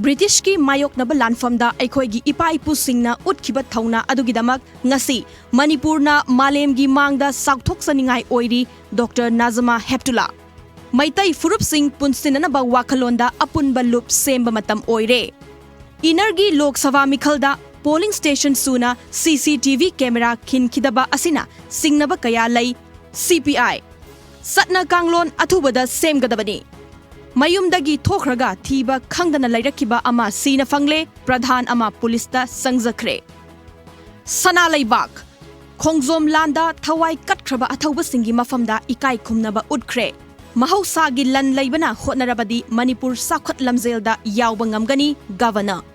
ꯕ꯭ꯔꯤꯇꯤꯁꯀꯤ ꯃꯥꯌꯣꯛꯅꯕ ꯂꯥꯟꯐꯝꯗ ꯑꯩꯈꯣꯏꯒꯤ ꯏꯄꯥ ꯏꯄꯨꯁꯤꯡꯅ ꯎꯠꯈꯤꯕ ꯊꯧꯅꯥ ꯑꯗꯨꯒꯤꯗꯃꯛ ꯉꯁꯤ ꯃꯅꯤꯄꯨꯔꯅ ꯃꯥꯂꯦꯝꯒꯤ ꯃꯥꯡꯗ ꯆꯥꯎꯊꯣꯛꯆꯅꯤꯡꯉꯥꯏ ꯑꯣꯏꯔꯤ, ꯗꯣꯛꯇꯔ ꯅꯥꯖꯃꯥ ꯍꯦꯞꯇꯨꯂꯥ꯫ ꯃꯩꯇꯩ ꯐꯨꯔꯨꯞꯁꯤꯡ ꯄꯨꯟꯁꯤꯟꯅꯅꯕ ꯋꯥꯈꯜꯂꯣꯟꯗ ꯑꯄꯨꯟꯕ ꯂꯨꯞ ꯁꯦꯝꯕ ꯃꯇꯝ ꯑꯣꯏꯔꯦ꯫ ꯏꯅꯔꯒꯤ ꯂꯣꯛ ꯁꯚꯥ ꯃꯤꯈꯜꯗ ꯄꯣꯂꯤꯡ ꯁ꯭ꯇꯦꯁꯟ ꯁꯨꯅ ꯁꯤ ꯁꯤ ꯇꯤ ꯚꯤ ꯀꯦꯃꯦꯔꯥ ꯈꯤꯟꯈꯤꯗꯕ ꯑꯁꯤꯅ ꯁꯤꯡꯅꯕ ꯀꯌꯥ ꯂꯩ꯫ ꯁꯤ ꯄꯤ ꯑꯥꯏ꯫ ꯆꯠꯅ ꯀꯥꯡꯂꯣꯟ ꯑꯊꯨꯕꯗ ꯁꯦꯝꯒꯗꯕꯅꯤ꯫ ꯃꯌꯨꯝꯗꯒꯤ ꯊꯣꯛꯈ꯭ꯔꯒ ꯊꯤꯕ ꯈꯪꯗꯅ ꯂꯩꯔꯛꯈꯤꯕ ꯑꯃ ꯁꯤꯅ ꯐꯪꯂꯦ, ꯄ꯭ꯔꯙꯥꯟ ꯑꯃ ꯄꯨꯂꯤꯁꯇ ꯆꯪꯖꯈ꯭ꯔꯦ꯫ ꯁꯅꯥ ꯂꯩꯕꯥꯛ꯫ ꯈꯣꯡꯖꯣꯝ ꯂꯥꯟꯗ ꯊꯋꯥꯏ ꯀꯠꯈ꯭ꯔꯕ ꯑꯊꯧꯕꯁꯤꯡꯒꯤ ꯃꯐꯝꯗ ꯏꯀꯥꯏ ꯈꯨꯝꯅꯕ ꯎꯠꯈ꯭ꯔꯦ꯫ ꯃꯍꯧꯁꯥꯒꯤ ꯂꯟ ꯂꯩꯕꯅ ꯍꯣꯠꯅꯔꯕꯗꯤ ꯃꯅꯤꯄꯨꯔ ꯆꯥꯎꯈꯠ ꯂꯝꯖꯦꯜꯗ ꯌꯥꯎꯕ ꯉꯝꯒꯅꯤ, ꯒꯚꯔꯅꯔ꯫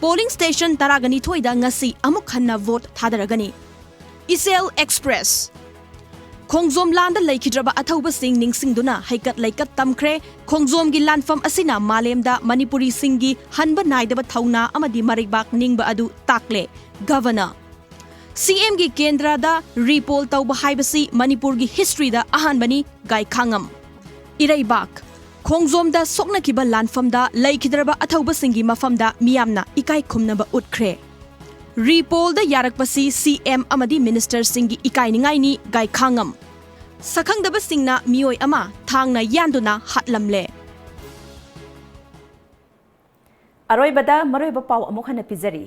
ꯄꯣꯂꯤꯡ ꯁ꯭ꯇꯦꯁꯟ ꯇꯔꯥꯒ ꯅꯤꯊꯣꯏꯗ ꯉꯁꯤ ꯑꯃꯨꯛ ꯍꯟꯅ ꯚꯣꯠ ꯊꯥꯗꯔꯒꯅꯤ꯫ ꯏꯆꯦꯜ ꯑꯦꯛꯁꯄ꯭ꯔꯦꯁ꯫ ꯈꯣꯡꯖꯣꯝ ꯂꯥꯟꯗ ꯂꯩꯈꯤꯗ꯭ꯔꯕ ꯑꯊꯧꯕꯁꯤꯡ ꯅꯤꯡꯁꯤꯡꯗꯨꯅ ꯍꯩꯀꯠ ꯂꯩꯀꯠ ꯇꯝꯈ꯭ꯔꯦ꯫ ꯈꯣꯡꯖꯣꯝꯒꯤ ꯂꯥꯟꯐꯝ ꯑꯁꯤꯅ ꯃꯥꯂꯦꯝꯗ ꯃꯅꯤꯄꯨꯔꯤꯁꯤꯡꯒꯤ ꯍꯟꯕ ꯅꯥꯏꯗꯕ ꯊꯧꯅꯥ ꯑꯃꯗꯤ ꯃꯔꯩꯕꯥꯛ ꯅꯤꯡꯕ ꯑꯗꯨ ꯇꯥꯛꯂꯦ, ꯒꯚꯔꯅꯔ꯫ ꯁꯤ ꯑꯦꯝꯒꯤ ꯀꯦꯟꯗ꯭ꯔꯗ ꯔꯤꯄꯣꯜ ꯇꯧꯕ ꯍꯥꯏꯕꯁꯤ ꯃꯅꯤꯄꯨꯔꯒꯤ ꯍꯤꯁꯇ꯭ꯔꯤꯗ ꯑꯍꯥꯟꯕꯅꯤ, ꯒꯥꯏꯈꯥꯉꯝ꯫ ꯏꯔꯩꯕꯥꯛ꯫ ꯈꯣꯡꯖꯣꯝꯗ ꯁꯣꯛꯅꯈꯤꯕ ꯂꯥꯟꯐꯝꯗ ꯂꯩꯈꯤꯗ꯭ꯔꯕ ꯑꯊꯧꯕꯁꯤꯡꯒꯤ ꯃꯐꯝꯗ ꯃꯤꯌꯥꯝꯅ ꯏꯀꯥꯏ ꯈꯨꯝꯅꯕ ꯎꯠꯈ꯭ꯔꯦ꯫ ꯔꯤꯄꯣꯜꯗ ꯌꯥꯔꯛꯄꯁꯤ ꯁꯤ ꯑꯦꯝ ꯑꯃꯗꯤ ꯃꯤꯅꯤꯁꯇꯔꯁꯤꯡꯒꯤ ꯏꯀꯥꯏꯅꯤꯡꯉꯥꯏꯅꯤ, ꯒꯥꯏꯈꯥꯉꯝ꯫ ꯁꯛꯈꯪꯗꯕꯁꯤꯡꯅ ꯃꯤꯑꯣꯏ ꯑꯃ ꯊꯥꯡꯅ ꯌꯥꯟꯗꯨꯅ ꯍꯥꯠꯂꯝꯂꯦ꯫ ꯑꯔꯣꯏꯕꯗ ꯃꯔꯨꯑꯣꯏꯕ ꯄꯥꯎ ꯑꯃꯨꯛ ꯍꯟꯅ ꯄꯤꯖꯔꯤ꯫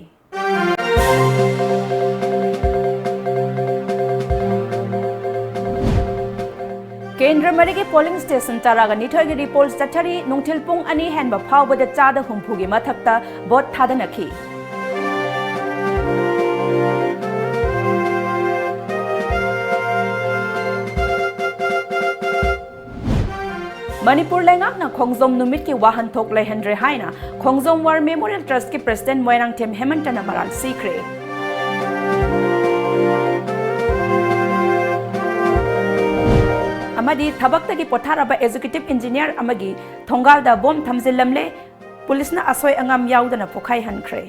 ꯀꯦꯟꯗ꯭ꯔ ꯃꯔꯤꯒꯤ ꯄꯣꯂꯤꯡ ꯁ꯭ꯇꯦꯁꯟ ꯇꯔꯥꯒ ꯅꯤꯊꯣꯏꯒꯤ ꯔꯤꯄꯣꯜ ꯆꯠꯊꯔꯤ꯫ ꯅꯨꯡꯊꯤꯜ ꯄꯨꯡ ꯑꯅꯤ ꯍꯦꯟꯕ ꯐꯥꯎꯕꯗ ꯆꯥꯗ ꯍꯨꯝꯐꯨꯒꯤ ꯃꯊꯛꯇ ꯚꯣꯠ ꯊꯥꯗꯅꯈꯤ꯫ ꯃꯅꯤꯄꯨꯔ ꯂꯩꯉꯥꯛꯅ ꯈꯣꯡꯖꯣꯝ ꯅꯨꯃꯤꯠꯀꯤ ꯋꯥꯍꯟꯊꯣꯛ ꯂꯩꯍꯟꯗ꯭ꯔꯦ ꯍꯥꯏꯅ ꯈꯣꯡꯖꯣꯝ ꯋꯥꯔ ꯃꯦꯃꯣꯔꯤꯌꯦꯜ ꯇ꯭ꯔꯁꯠꯀꯤ ꯄ꯭ꯔꯁꯤꯗꯦꯟꯠ ꯃꯣꯏꯔꯥꯡꯊꯦꯝ ꯍꯦꯃꯟꯇꯅ ꯃꯔꯥꯜ ꯁꯤꯈ꯭ꯔꯦ꯫ ꯑꯃꯗꯤ ꯊꯕꯛꯇꯒꯤ ꯄꯣꯊꯥꯔꯕ ꯑꯦꯛꯖꯤꯀ꯭ꯌꯨꯇꯤꯚ ꯏꯟꯖꯤꯅꯤꯌꯔ ꯑꯃꯒꯤ ꯊꯣꯡꯒꯥꯜꯗ ꯕꯣꯝ ꯊꯝꯖꯤꯜꯂꯝꯂꯦ꯫ ꯄꯨꯂꯤꯁꯅ ꯑꯁꯣꯏ ꯑꯉꯥꯝ ꯌꯥꯎꯗꯅ ꯄꯣꯈꯥꯏꯍꯟꯈ꯭ꯔꯦ꯫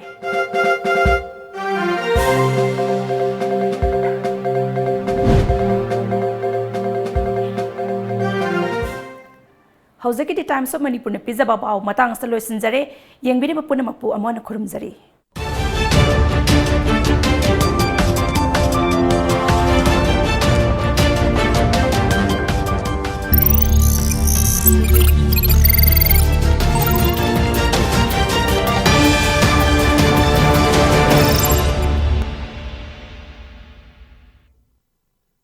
ꯍꯧꯖꯤꯛꯀꯤꯗꯤ Times of Manipurꯅ ꯄꯤꯖꯕ ꯄꯥꯎ ꯃꯇꯥꯡ ꯑꯁꯤꯗ ꯂꯣꯏꯁꯤꯟꯖꯔꯦ꯫ ꯌꯦꯡꯕꯤꯔꯤꯕ ꯄꯨꯝꯅꯃꯛꯄꯨ ꯑꯃꯨꯛ ꯍꯟꯅ ꯈꯨꯔꯨꯝꯖꯔꯤ꯫